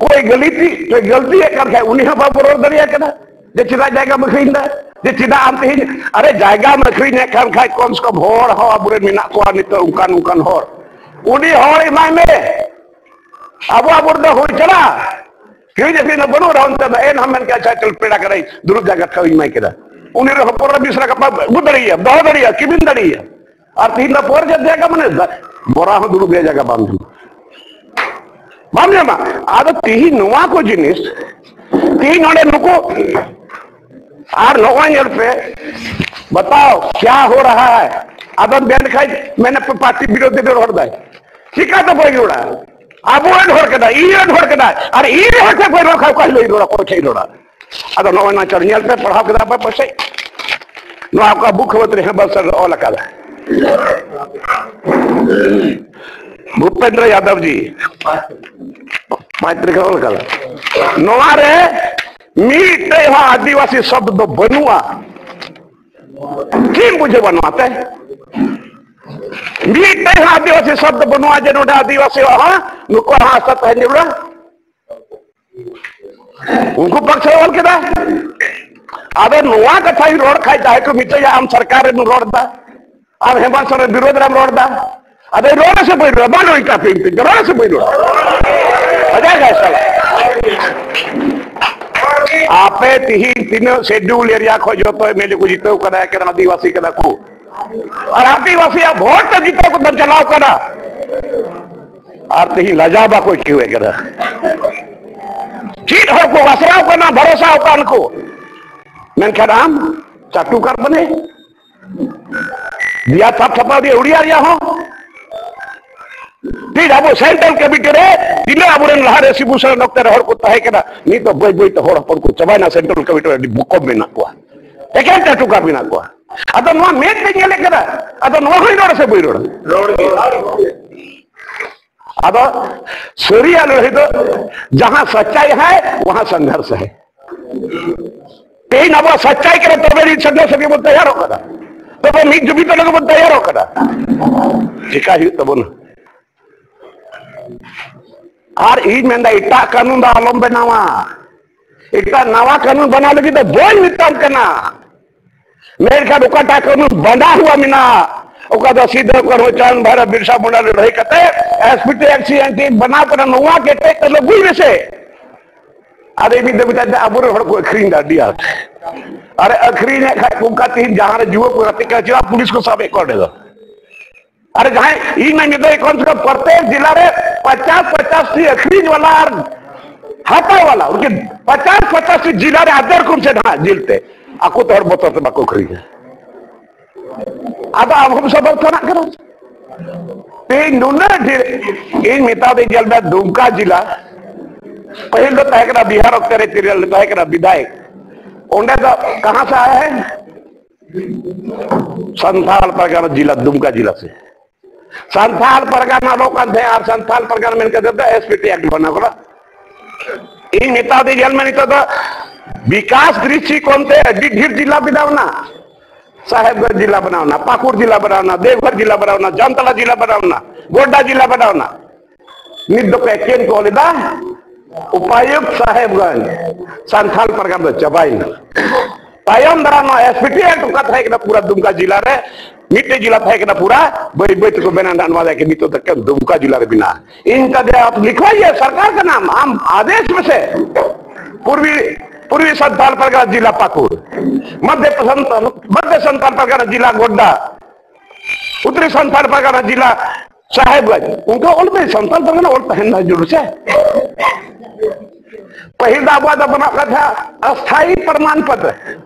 ᱚᱠᱚᱭ ᱜᱟᱹᱞᱤᱛᱤ, ᱚᱠᱚᱭ ᱜᱟᱹᱞᱛᱤᱭᱮᱫ ᱠᱟᱱ ᱠᱷᱟᱡ ᱩᱱᱤ ᱦᱚᱸ ᱵᱟᱵᱚ ᱨᱚᱲ ᱫᱟᱲᱮᱭᱟᱜ ᱠᱟᱱᱟ ᱡᱮ ᱪᱮᱫᱟᱜ ᱡᱟᱭᱜᱟᱢ ᱟᱹᱠᱷᱨᱤᱧ ᱫᱟ, ᱡᱮ ᱪᱮᱫᱟᱜ ᱟᱢ ᱛᱮᱦᱮᱧ, ᱟᱨᱮ ᱡᱟᱭᱜᱟᱢ ᱟᱹᱠᱷᱨᱤᱧᱮᱫ ᱠᱟᱱ ᱠᱷᱟᱡ ᱠᱚᱢ ᱥᱮ ᱠᱚᱢ ᱦᱚᱲ ᱦᱚᱸ ᱟᱵᱚᱨᱮᱱ ᱢᱮᱱᱟᱜ ᱠᱚᱣᱟ ᱱᱤᱛᱚᱜ ᱚᱱᱠᱟᱱ ᱚᱱᱠᱟᱱ ᱦᱚᱲ, ᱩᱱᱤ ᱦᱚᱲ ᱮᱢᱟᱭ ᱢᱮ᱾ ᱟᱵᱚ ᱟᱵᱚ ᱨᱮᱫᱚ ᱦᱩᱭ ᱪᱟᱞᱟᱜᱼᱟ, ᱠᱤᱨᱤᱧ ᱟᱹᱠᱷᱨᱤᱧ ᱫᱚ ᱵᱟᱹᱱᱩᱜ ᱨᱮᱦᱚᱸ ᱱᱤᱛᱚᱜ ᱫᱚ ᱮᱱᱦᱚᱸ ᱢᱮᱱ ᱠᱮᱫᱟ, "ᱟᱪᱪᱷᱟ ᱪᱚᱞ ᱯᱮᱲᱟ ᱠᱟᱱᱟᱭ, ᱫᱩᱲᱩᱵ ᱡᱟᱭᱜᱟ ᱴᱷᱟᱶ ᱤᱧ ᱮᱢᱟᱭ ᱠᱮᱫᱟ᱾" ᱩᱱᱤ ᱨᱮ ᱦᱚᱯᱚᱱ ᱨᱮ ᱵᱤᱥ ᱴᱟᱠᱟ ᱟᱹᱜᱩ ᱫᱟᱲᱮᱭᱟᱜᱼᱟ, ᱫᱚᱦᱚ ᱫᱟᱲᱮᱭᱟᱜᱼᱟ, ᱠᱤᱵᱤᱱ ᱫᱟᱲᱮᱭᱟᱜᱼᱟ᱾ ᱟᱨ ᱛᱤᱦᱤᱧ ᱫᱚ ᱯᱚᱨ ᱡᱟᱹᱛ ᱡᱟᱭᱜᱟ ᱢᱟᱱᱮ ᱫᱟ-, ᱵᱚᱨᱟ ᱦᱚᱸ ᱫᱩᱲᱩᱵ ᱨᱮᱭᱟᱜ ᱡᱟᱭᱜᱟ ᱵᱟᱢ ᱧᱟᱢᱟ, ᱵᱟᱢ ᱧᱟᱢᱟ᱾ ᱟᱫᱚ ᱛᱤᱦᱤᱧ ᱱᱚᱣᱟ ᱠᱚ ᱡᱤᱱᱤᱥ ᱛᱤᱦᱤᱧ ᱱᱚᱰᱮ ᱱᱩᱠᱩ, ᱟᱨ ᱱᱚᱜᱼᱚᱭ ᱧᱮᱞ ᱯᱮ, ᱵᱟᱛᱟᱣ ᱠᱭᱟ ᱦᱳ ᱨᱟᱦᱟ ᱦᱟᱭ᱾ ᱟᱫᱚ ᱢᱮᱱᱠᱷᱟᱱ ᱢᱮᱱᱟ ᱯᱮ ᱯᱟᱨᱴᱤ ᱵᱤᱨᱳᱫᱷᱤ ᱨᱚᱲ ᱫᱟᱭ, ᱪᱤᱠᱟᱹᱛᱮ ᱵᱟᱹᱧ ᱨᱚᱲᱟ? ᱟᱵᱚ ᱨᱮᱱ ᱦᱚᱲ ᱠᱟᱱᱟᱭ, ᱤᱧ ᱨᱮᱱ ᱦᱚᱲ ᱠᱟᱱᱟᱭ, ᱟᱨ ᱤᱧ ᱨᱮᱱ ᱦᱚᱲ ᱴᱷᱮᱱ ᱵᱟᱹᱧ ᱨᱚᱲ ᱠᱷᱟᱱ ᱚᱠᱚᱭ ᱦᱤᱞᱳᱜ ᱤᱧ ᱨᱚᱲᱟ? ᱚᱠᱚᱭ ᱴᱷᱮᱱ ᱤᱧ ᱨᱚᱲᱟ? ᱟᱫᱚ ᱱᱚᱜᱼᱚᱭ ᱱᱚᱣᱟ ᱪᱚᱞ ᱧᱮᱞ ᱯᱮ, ᱯᱟᱲᱦᱟᱣ ᱠᱮᱫᱟ ᱯᱮ ᱯᱟᱥᱮᱡ, ᱱᱚᱣᱟ ᱚᱠᱟ ᱵᱩᱠ ᱠᱷᱚᱵᱚᱨ ᱨᱮ ᱦᱮᱢᱵᱟᱞ ᱥᱚᱨᱮᱱ ᱚᱞ ᱟᱠᱟᱫᱟ, ᱵᱷᱩᱯᱮᱱᱫᱨᱚ ᱭᱟᱫᱚᱵᱽ ᱡᱤ, ᱯᱟᱸᱪ ᱛᱟᱹᱨᱤᱠᱷ ᱨᱮ ᱚᱞ ᱟᱠᱟᱫᱟ᱾ ᱱᱚᱣᱟ ᱨᱮ ᱢᱤᱫᱴᱮᱡ ᱦᱚᱸ ᱟᱹᱫᱤᱵᱟᱹᱥᱤ ᱥᱚᱵᱫ ᱫᱚ ᱵᱟᱹᱱᱩᱜᱼᱟ᱾ ᱪᱮᱫ ᱵᱩᱡᱷᱟᱹᱣᱟ ᱱᱚᱣᱟ ᱛᱮ? ᱢᱤᱫᱴᱮᱡ ᱦᱚᱸ ᱟᱹᱫᱤᱵᱟᱹᱥᱤ ᱥᱚᱵᱫ ᱵᱟᱹᱱᱩᱜᱼᱟ ᱡᱮ ᱱᱚᱰᱮ ᱟᱹᱫᱤᱵᱟᱹᱥᱤ ᱦᱚᱸ, ᱱᱩᱠᱩᱣᱟᱜ ᱦᱚᱸ ᱦᱟᱥᱟ ᱛᱟᱦᱮᱱ ᱡᱟᱹᱨᱩᱲᱟ᱾ ᱩᱱᱠᱩ ᱯᱟᱠᱥᱚ ᱚᱞ ᱠᱮᱫᱟ᱾ ᱟᱫᱚ ᱱᱚᱣᱟ ᱠᱟᱛᱷᱟᱧ ᱨᱚᱲ ᱠᱷᱟᱡ ᱡᱟᱦᱟᱸᱭ ᱠᱚ ᱢᱮᱛᱟᱹᱧᱟ, "ᱟᱢ ᱥᱚᱨᱠᱟᱨ ᱨᱮᱢ ᱨᱚᱲ ᱮᱫᱟ, ᱟᱢ ᱦᱮᱢᱵᱟᱞ ᱥᱚᱨᱮᱱ ᱵᱤᱨᱳᱫᱷ ᱨᱮᱢ ᱨᱚᱲ ᱮᱫᱟ", ᱟᱫᱚ ᱨᱚᱲ ᱥᱮ ᱵᱟᱹᱧ ᱨᱚᱲᱟ? ᱵᱟᱝ ᱨᱚᱲ ᱠᱟᱛᱮ ᱤᱧ ᱨᱚᱲ ᱥᱮ ᱵᱟᱹᱧ ᱨᱚᱲᱟ? ᱟᱡᱟᱜ ᱜᱮ ᱥᱟᱞᱟ᱾ ᱟᱯᱮ ᱛᱤᱦᱤᱧ ᱛᱤᱱᱟᱹᱜ ᱥᱮᱰᱩᱞ ᱮᱨᱤᱭᱟ ᱠᱷᱚᱡ ᱡᱚᱛᱚ ᱮᱢ ᱮᱞ ᱮ ᱠᱚ ᱡᱤᱛᱟᱹᱣ ᱠᱟᱱᱟ, ᱮᱠᱮᱱ ᱟᱹᱫᱤᱵᱟᱹᱥᱤ ᱠᱟᱱᱟ ᱠᱚ᱾ ᱟᱨ ᱟᱹᱫᱤᱵᱟᱹᱥᱤᱭᱟᱜ ᱵᱷᱳᱴ ᱛᱮ ᱡᱤᱛᱟᱹᱣ ᱠᱟᱛᱮ ᱪᱟᱞᱟᱣ ᱠᱟᱱᱟ᱾ ᱟᱨ ᱛᱤᱦᱤᱧ ᱞᱟᱡᱟᱣ ᱵᱟᱠᱚ ᱟᱹᱭᱠᱟᱹᱣᱮᱫ ᱠᱟᱱᱟ᱾ ᱪᱮᱫ ᱦᱚᱲ ᱠᱚ ᱵᱟᱥᱨᱟᱣ ᱠᱟᱱᱟ, ᱵᱷᱚᱨᱚᱥᱟ ᱟᱠᱟᱱ ᱠᱚ᱾ ᱢᱮᱱᱠᱷᱟᱱ ᱟᱢ ᱪᱟᱴᱩᱠᱟᱨ ᱵᱟᱱᱮ ᱫᱤᱭᱟ ᱛᱷᱟᱯ ᱛᱷᱟᱯᱟᱣ ᱫᱤᱭᱟ ᱩᱲᱤᱭᱟ ᱨᱮᱭᱟᱜ ᱦᱚᱸ᱾ ᱴᱷᱤᱠ ᱟᱵᱚ ᱥᱮᱱᱴᱨᱟᱞ ᱠᱮᱯᱤᱴᱟᱞ ᱨᱮ ᱛᱤᱱᱟᱹᱜ ᱟᱵᱚᱨᱮᱱ ᱞᱟᱦᱟᱨᱮ ᱥᱤᱵᱩ ᱥᱚᱨᱮᱱ ᱚᱠᱛᱮ ᱨᱮ ᱦᱚᱲ ᱠᱚ ᱛᱟᱦᱮᱸ ᱠᱟᱱᱟ, ᱱᱤᱛ ᱫᱚ ᱵᱟᱹᱭ ᱵᱟᱹᱭ ᱛᱮ ᱦᱚᱲ ᱦᱚᱯᱚᱱ ᱠᱚ ᱪᱟᱵᱟᱭᱮᱱᱟ᱾ ᱥᱮᱱᱴᱨᱟᱞ ᱠᱮᱯᱤᱴᱟᱞ ᱨᱮ ᱟᱹᱰᱤ ᱵᱚᱠᱚᱢ ᱢᱮᱱᱟᱜ ᱠᱚᱣᱟ, ᱮᱠᱮᱱ ᱪᱟᱴᱩᱠᱟᱨ ᱢᱮᱱᱟᱜ ᱠᱚᱣᱟ᱾ ᱟᱫᱚ ᱱᱚᱣᱟ ᱢᱮᱫ ᱛᱮ ᱧᱮᱞᱮᱫ ᱠᱟᱱᱟ, ᱟᱫᱚ ᱱᱚᱣᱟ ᱦᱚᱸᱧ ᱨᱚᱲᱟ ᱥᱮ ᱵᱟᱹᱧ ᱨᱚᱲᱟ? ᱨᱚᱲ ᱜᱮ᱾ ᱟᱫᱚ ᱥᱟᱹᱨᱤᱭᱟᱜ ᱞᱟᱹᱲᱦᱟᱹᱭ ᱫᱚ ᱡᱟᱦᱟᱸ ᱥᱟᱪᱟᱭ ᱦᱟᱭ ᱣᱟᱦᱟᱸ ᱥᱚᱝᱜᱷᱚᱨᱥ ᱦᱟᱭ᱾ ᱛᱮᱦᱮᱧ ᱟᱵᱚᱣᱟᱜ ᱥᱟᱪᱟᱭ ᱠᱟᱱᱟ, ᱛᱚᱵᱮ ᱟᱹᱱᱤᱡ ᱥᱚᱝᱜᱷᱚᱨᱥ ᱞᱟᱹᱜᱤᱫ ᱵᱚᱱ ᱛᱮᱭᱟᱨᱚᱜ ᱠᱟᱱᱟ, ᱛᱚᱵᱮ ᱢᱤᱫ ᱡᱩᱢᱤᱫ ᱞᱟᱹᱜᱤᱫ ᱵᱚᱱ ᱛᱮᱭᱟᱨᱚᱜ ᱠᱟᱱᱟ᱾ ᱪᱮᱠᱟ ᱦᱩᱭᱩᱜ ᱛᱟᱵᱚᱱᱟ? ᱟᱨ ᱤᱧ ᱢᱮᱱᱫᱟ, ᱮᱴᱟᱜ ᱠᱟᱹᱱᱩᱱ ᱫᱚ ᱟᱞᱚᱢ ᱵᱮᱱᱟᱣᱟ, ᱮᱴᱟᱜ ᱱᱟᱣᱟ ᱠᱟᱹᱱᱩᱱ ᱵᱮᱱᱟᱣ ᱞᱟᱹᱜᱤᱫ ᱫᱚ ᱵᱟᱹᱧ ᱢᱮᱛᱟᱢ ᱠᱟᱱᱟ᱾ ᱢᱮᱱᱠᱷᱟᱱ ᱚᱠᱟᱴᱟᱜ ᱠᱟᱹᱱᱩᱱ ᱵᱟᱱᱟ ᱦᱩᱣᱟ ᱢᱮᱱᱟᱜᱼᱟ, ᱚᱠᱟ ᱫᱚ ᱥᱤᱫᱟᱹ ᱠᱟᱹᱱᱦᱩ ᱪᱟᱸᱫ ᱵᱷᱟᱭᱨᱟ ᱵᱤᱨᱥᱟ ᱢᱩᱱᱰᱟ ᱞᱟᱹᱲᱦᱟᱹᱭ ᱠᱟᱛᱮ ᱮᱥ ᱯᱤ ᱴᱤ ᱮᱠ ᱥᱤ ᱮᱱ ᱴᱤ ᱵᱮᱱᱟᱣ ᱠᱟᱱᱟ, ᱱᱚᱣᱟ ᱠᱮᱴᱮᱡ ᱛᱮ ᱞᱟᱹᱜᱩᱭ ᱢᱮᱥᱮ᱾ ᱟᱨ ᱢᱤᱫ ᱫᱚ ᱢᱮᱛᱟᱭ ᱫᱟ, ᱟᱵᱚᱨᱮᱱ ᱦᱚᱲ ᱠᱚ ᱟᱹᱠᱷᱨᱤᱧ ᱫᱟ ᱟᱹᱰᱤ ᱟᱸᱴ᱾ ᱟᱨᱮ ᱟᱹᱠᱷᱨᱤᱧᱮᱫ ᱠᱷᱟᱡ ᱚᱱᱠᱟ ᱛᱮᱦᱮᱧ ᱡᱟᱦᱟᱸ ᱨᱮ ᱡᱩᱣᱟᱹ ᱠᱚ ᱜᱟᱛᱮᱜ ᱠᱟᱱᱟ, ᱪᱮᱫᱟᱜ ᱯᱩᱞᱤᱥ ᱠᱚ ᱥᱟᱵᱮᱫ ᱠᱚᱣᱟ ᱚᱸᱰᱮ ᱫᱚ? ᱟᱨ ᱡᱟᱦᱟᱸᱭ ᱤᱧ ᱢᱟ ᱢᱮᱛᱟᱭ, ᱠᱚᱢ ᱥᱮ ᱠᱚᱢ ᱯᱨᱚᱛᱮᱠ ᱡᱮᱞᱟ ᱨᱮ ᱯᱚᱪᱟᱥ ᱯᱚᱪᱟᱥ ᱴᱤ ᱟᱹᱠᱷᱨᱤᱧ ᱵᱟᱞᱟ ᱟᱨ ᱦᱟᱛᱟᱣ ᱵᱟᱞᱟ, ᱩᱱᱠᱤᱱ ᱯᱚᱪᱟᱥ ᱯᱚᱪᱟᱥ ᱡᱤᱞᱟ ᱨᱮ ᱟᱫᱮᱨ ᱠᱚᱢ ᱥᱮ ᱱᱟᱦᱟᱜ ᱡᱤᱞ ᱛᱮ, ᱟᱠᱚ ᱛᱮ ᱦᱚᱲ ᱵᱚᱛᱚᱨ ᱛᱮ ᱵᱟᱠᱚ ᱟᱹᱠᱷᱨᱤᱧᱟ᱾ ᱟᱫᱚ ᱟᱵᱚ ᱦᱚᱸ ᱥᱚᱢᱚᱨᱛᱷᱚᱱᱟᱜ ᱠᱟᱱᱟ᱾ ᱛᱮᱦᱮᱧ ᱱᱩᱱᱟᱹᱜ ᱰᱷᱮᱨ, ᱤᱧ ᱢᱮᱛᱟ ᱫᱤᱧ, ᱧᱮᱞ ᱢᱮ, ᱫᱩᱢᱠᱟ ᱡᱤᱞᱟ, ᱯᱟᱹᱦᱤᱞ ᱫᱚ ᱛᱟᱦᱮᱸ ᱠᱟᱱᱟ ᱵᱤᱦᱟᱨ ᱚᱠᱛᱮ ᱨᱮ ᱛᱤᱨᱞᱟᱹ ᱛᱟᱦᱮᱸ ᱠᱟᱱᱟ ᱵᱤᱫᱷᱟᱭᱚᱠ, ᱚᱸᱰᱮ ᱫᱚ ᱠᱟᱦᱟᱸ ᱥᱮ ᱟᱭᱟ ᱦᱮ? ᱥᱟᱱᱛᱟᱲ ᱯᱟᱨᱜᱟᱱᱟ ᱡᱤᱞᱟ, ᱫᱩᱢᱠᱟ ᱡᱤᱞᱟ ᱥᱮ ᱥᱟᱱᱛᱟᱲ ᱯᱟᱨᱜᱟᱱᱟ ᱚᱰᱚᱠ ᱠᱟᱱ ᱛᱟᱦᱮᱸ, ᱟᱨ ᱥᱟᱱᱛᱟᱲ ᱯᱟᱨᱜᱟᱱᱟ ᱢᱮᱱ ᱠᱟᱛᱮ ᱫᱚ ᱮᱥ ᱯᱤ ᱴᱤ ᱮᱠᱴ ᱵᱮᱱᱟᱣ ᱠᱟᱱᱟ᱾ ᱤᱧ ᱢᱮᱛᱟ ᱫᱤᱧ, ᱧᱮᱞ ᱢᱮ, ᱱᱤᱛᱚᱜ ᱫᱚ ᱵᱤᱠᱟᱥ ᱫᱨᱤᱥᱴᱤᱠᱳᱱ ᱛᱮ ᱟᱹᱰᱤ ᱰᱷᱮᱨ ᱡᱤᱞᱟ ᱵᱮᱱᱟᱣ ᱮᱱᱟ᱾ ᱥᱟᱦᱮᱵᱽᱜᱚᱸᱡᱽ ᱡᱤᱞᱟ ᱵᱮᱱᱟᱣ ᱮᱱᱟ, ᱯᱟᱹᱠᱩᱲ ᱡᱤᱞᱟ ᱵᱮᱱᱟᱣ ᱮᱱᱟ, ᱫᱮᱣᱜᱷᱚᱨ ᱡᱤᱞᱟ ᱵᱮᱱᱟᱣ ᱮᱱᱟ, ᱡᱟᱢᱛᱟᱲᱟ ᱡᱤᱞᱟ ᱵᱮᱱᱟᱣ ᱮᱱᱟ, ᱜᱳᱰᱰᱟ ᱡᱤᱞᱟ ᱵᱮᱱᱟᱣ ᱮᱱᱟ᱾ ᱱᱤᱛ ᱫᱚᱠᱚ ᱮᱠᱮᱱ ᱠᱚ ᱚᱞ ᱮᱫᱟ ᱩᱯᱟᱭᱩᱠᱛ ᱥᱟᱦᱮᱵᱽᱜᱚᱸᱡᱽ, ᱥᱟᱱᱛᱷᱟᱞ ᱯᱟᱨᱜᱟᱱᱟ ᱫᱚ ᱪᱟᱵᱟᱭᱮᱱᱟ᱾ ᱛᱟᱭᱚᱢ ᱫᱟᱨᱟᱢ ᱱᱚᱣᱟ ᱮᱥ ᱯᱤ ᱴᱤ ᱮᱠᱴ ᱚᱠᱟ ᱛᱟᱦᱮᱸ ᱠᱟᱱᱟ ᱯᱩᱨᱟ ᱫᱩᱢᱠᱟ ᱡᱤᱞᱟ ᱨᱮ, ᱢᱤᱫᱴᱮᱡ ᱡᱤᱞᱟ ᱛᱟᱦᱮᱸ ᱠᱟᱱᱟ ᱯᱩᱨᱟ, ᱵᱟᱹᱭ ᱵᱟᱹᱭ ᱛᱮᱠᱚ ᱵᱮᱱᱟᱣ ᱮᱫᱟ ᱱᱚᱣᱟ ᱫᱚ ᱮᱠᱮᱱ ᱱᱤᱛᱚᱜ ᱫᱚ ᱮᱠᱮᱱ ᱫᱩᱢᱠᱟ ᱡᱤᱞᱟ ᱨᱮ ᱢᱮᱱᱟᱜᱼᱟ᱾ ᱤᱧ ᱢᱮᱛᱟ ᱫᱮᱭᱟ, "ᱟᱯ ᱞᱤᱠᱷᱣᱟᱭᱮ, ᱥᱚᱨᱠᱟᱨ ᱠᱟ ᱱᱟᱢ, ᱟᱢ ᱟᱫᱮᱥ ᱢᱮ ᱥᱮ, ᱯᱩᱨᱵᱤ, ᱯᱩᱨᱵᱤ ᱥᱟᱱᱛᱟᱞ ᱯᱟᱨᱜᱟᱱᱟ ᱡᱤᱞᱟ ᱯᱟᱹᱠᱩᱲ, ᱢᱚᱫᱷᱭᱚ ᱥᱟᱱᱛᱟᱞ, ᱢᱚᱫᱷᱭᱚ ᱥᱟᱱᱛᱟᱞ ᱯᱟᱨᱜᱟᱱᱟ ᱡᱤᱞᱟ ᱜᱳᱰᱰᱟ, ᱩᱛᱛᱚᱨᱤ ᱥᱟᱱᱛᱟᱲ ᱯᱟᱨᱜᱟᱱᱟ ᱡᱤᱞᱟ ᱥᱟᱦᱮᱵᱽᱜᱚᱸᱡᱽ, ᱚᱱᱠᱟ ᱚᱞ ᱢᱮ, ᱥᱟᱱᱛᱟᱲ ᱯᱟᱨᱜᱟᱱᱟ ᱚᱞ ᱛᱟᱦᱮᱱ ᱫᱚ ᱡᱟᱹᱨᱩᱲ ᱥᱮ᱾ ᱯᱟᱹᱦᱤᱞ ᱫᱚ ᱟᱵᱚᱣᱟᱜ ᱫᱚ ᱵᱟᱹᱱᱩᱜ ᱠᱟᱛᱷᱟ, ᱚᱥᱛᱷᱟᱭᱤ ᱯᱨᱚᱢᱟᱱ ᱯᱚᱛᱨᱚ,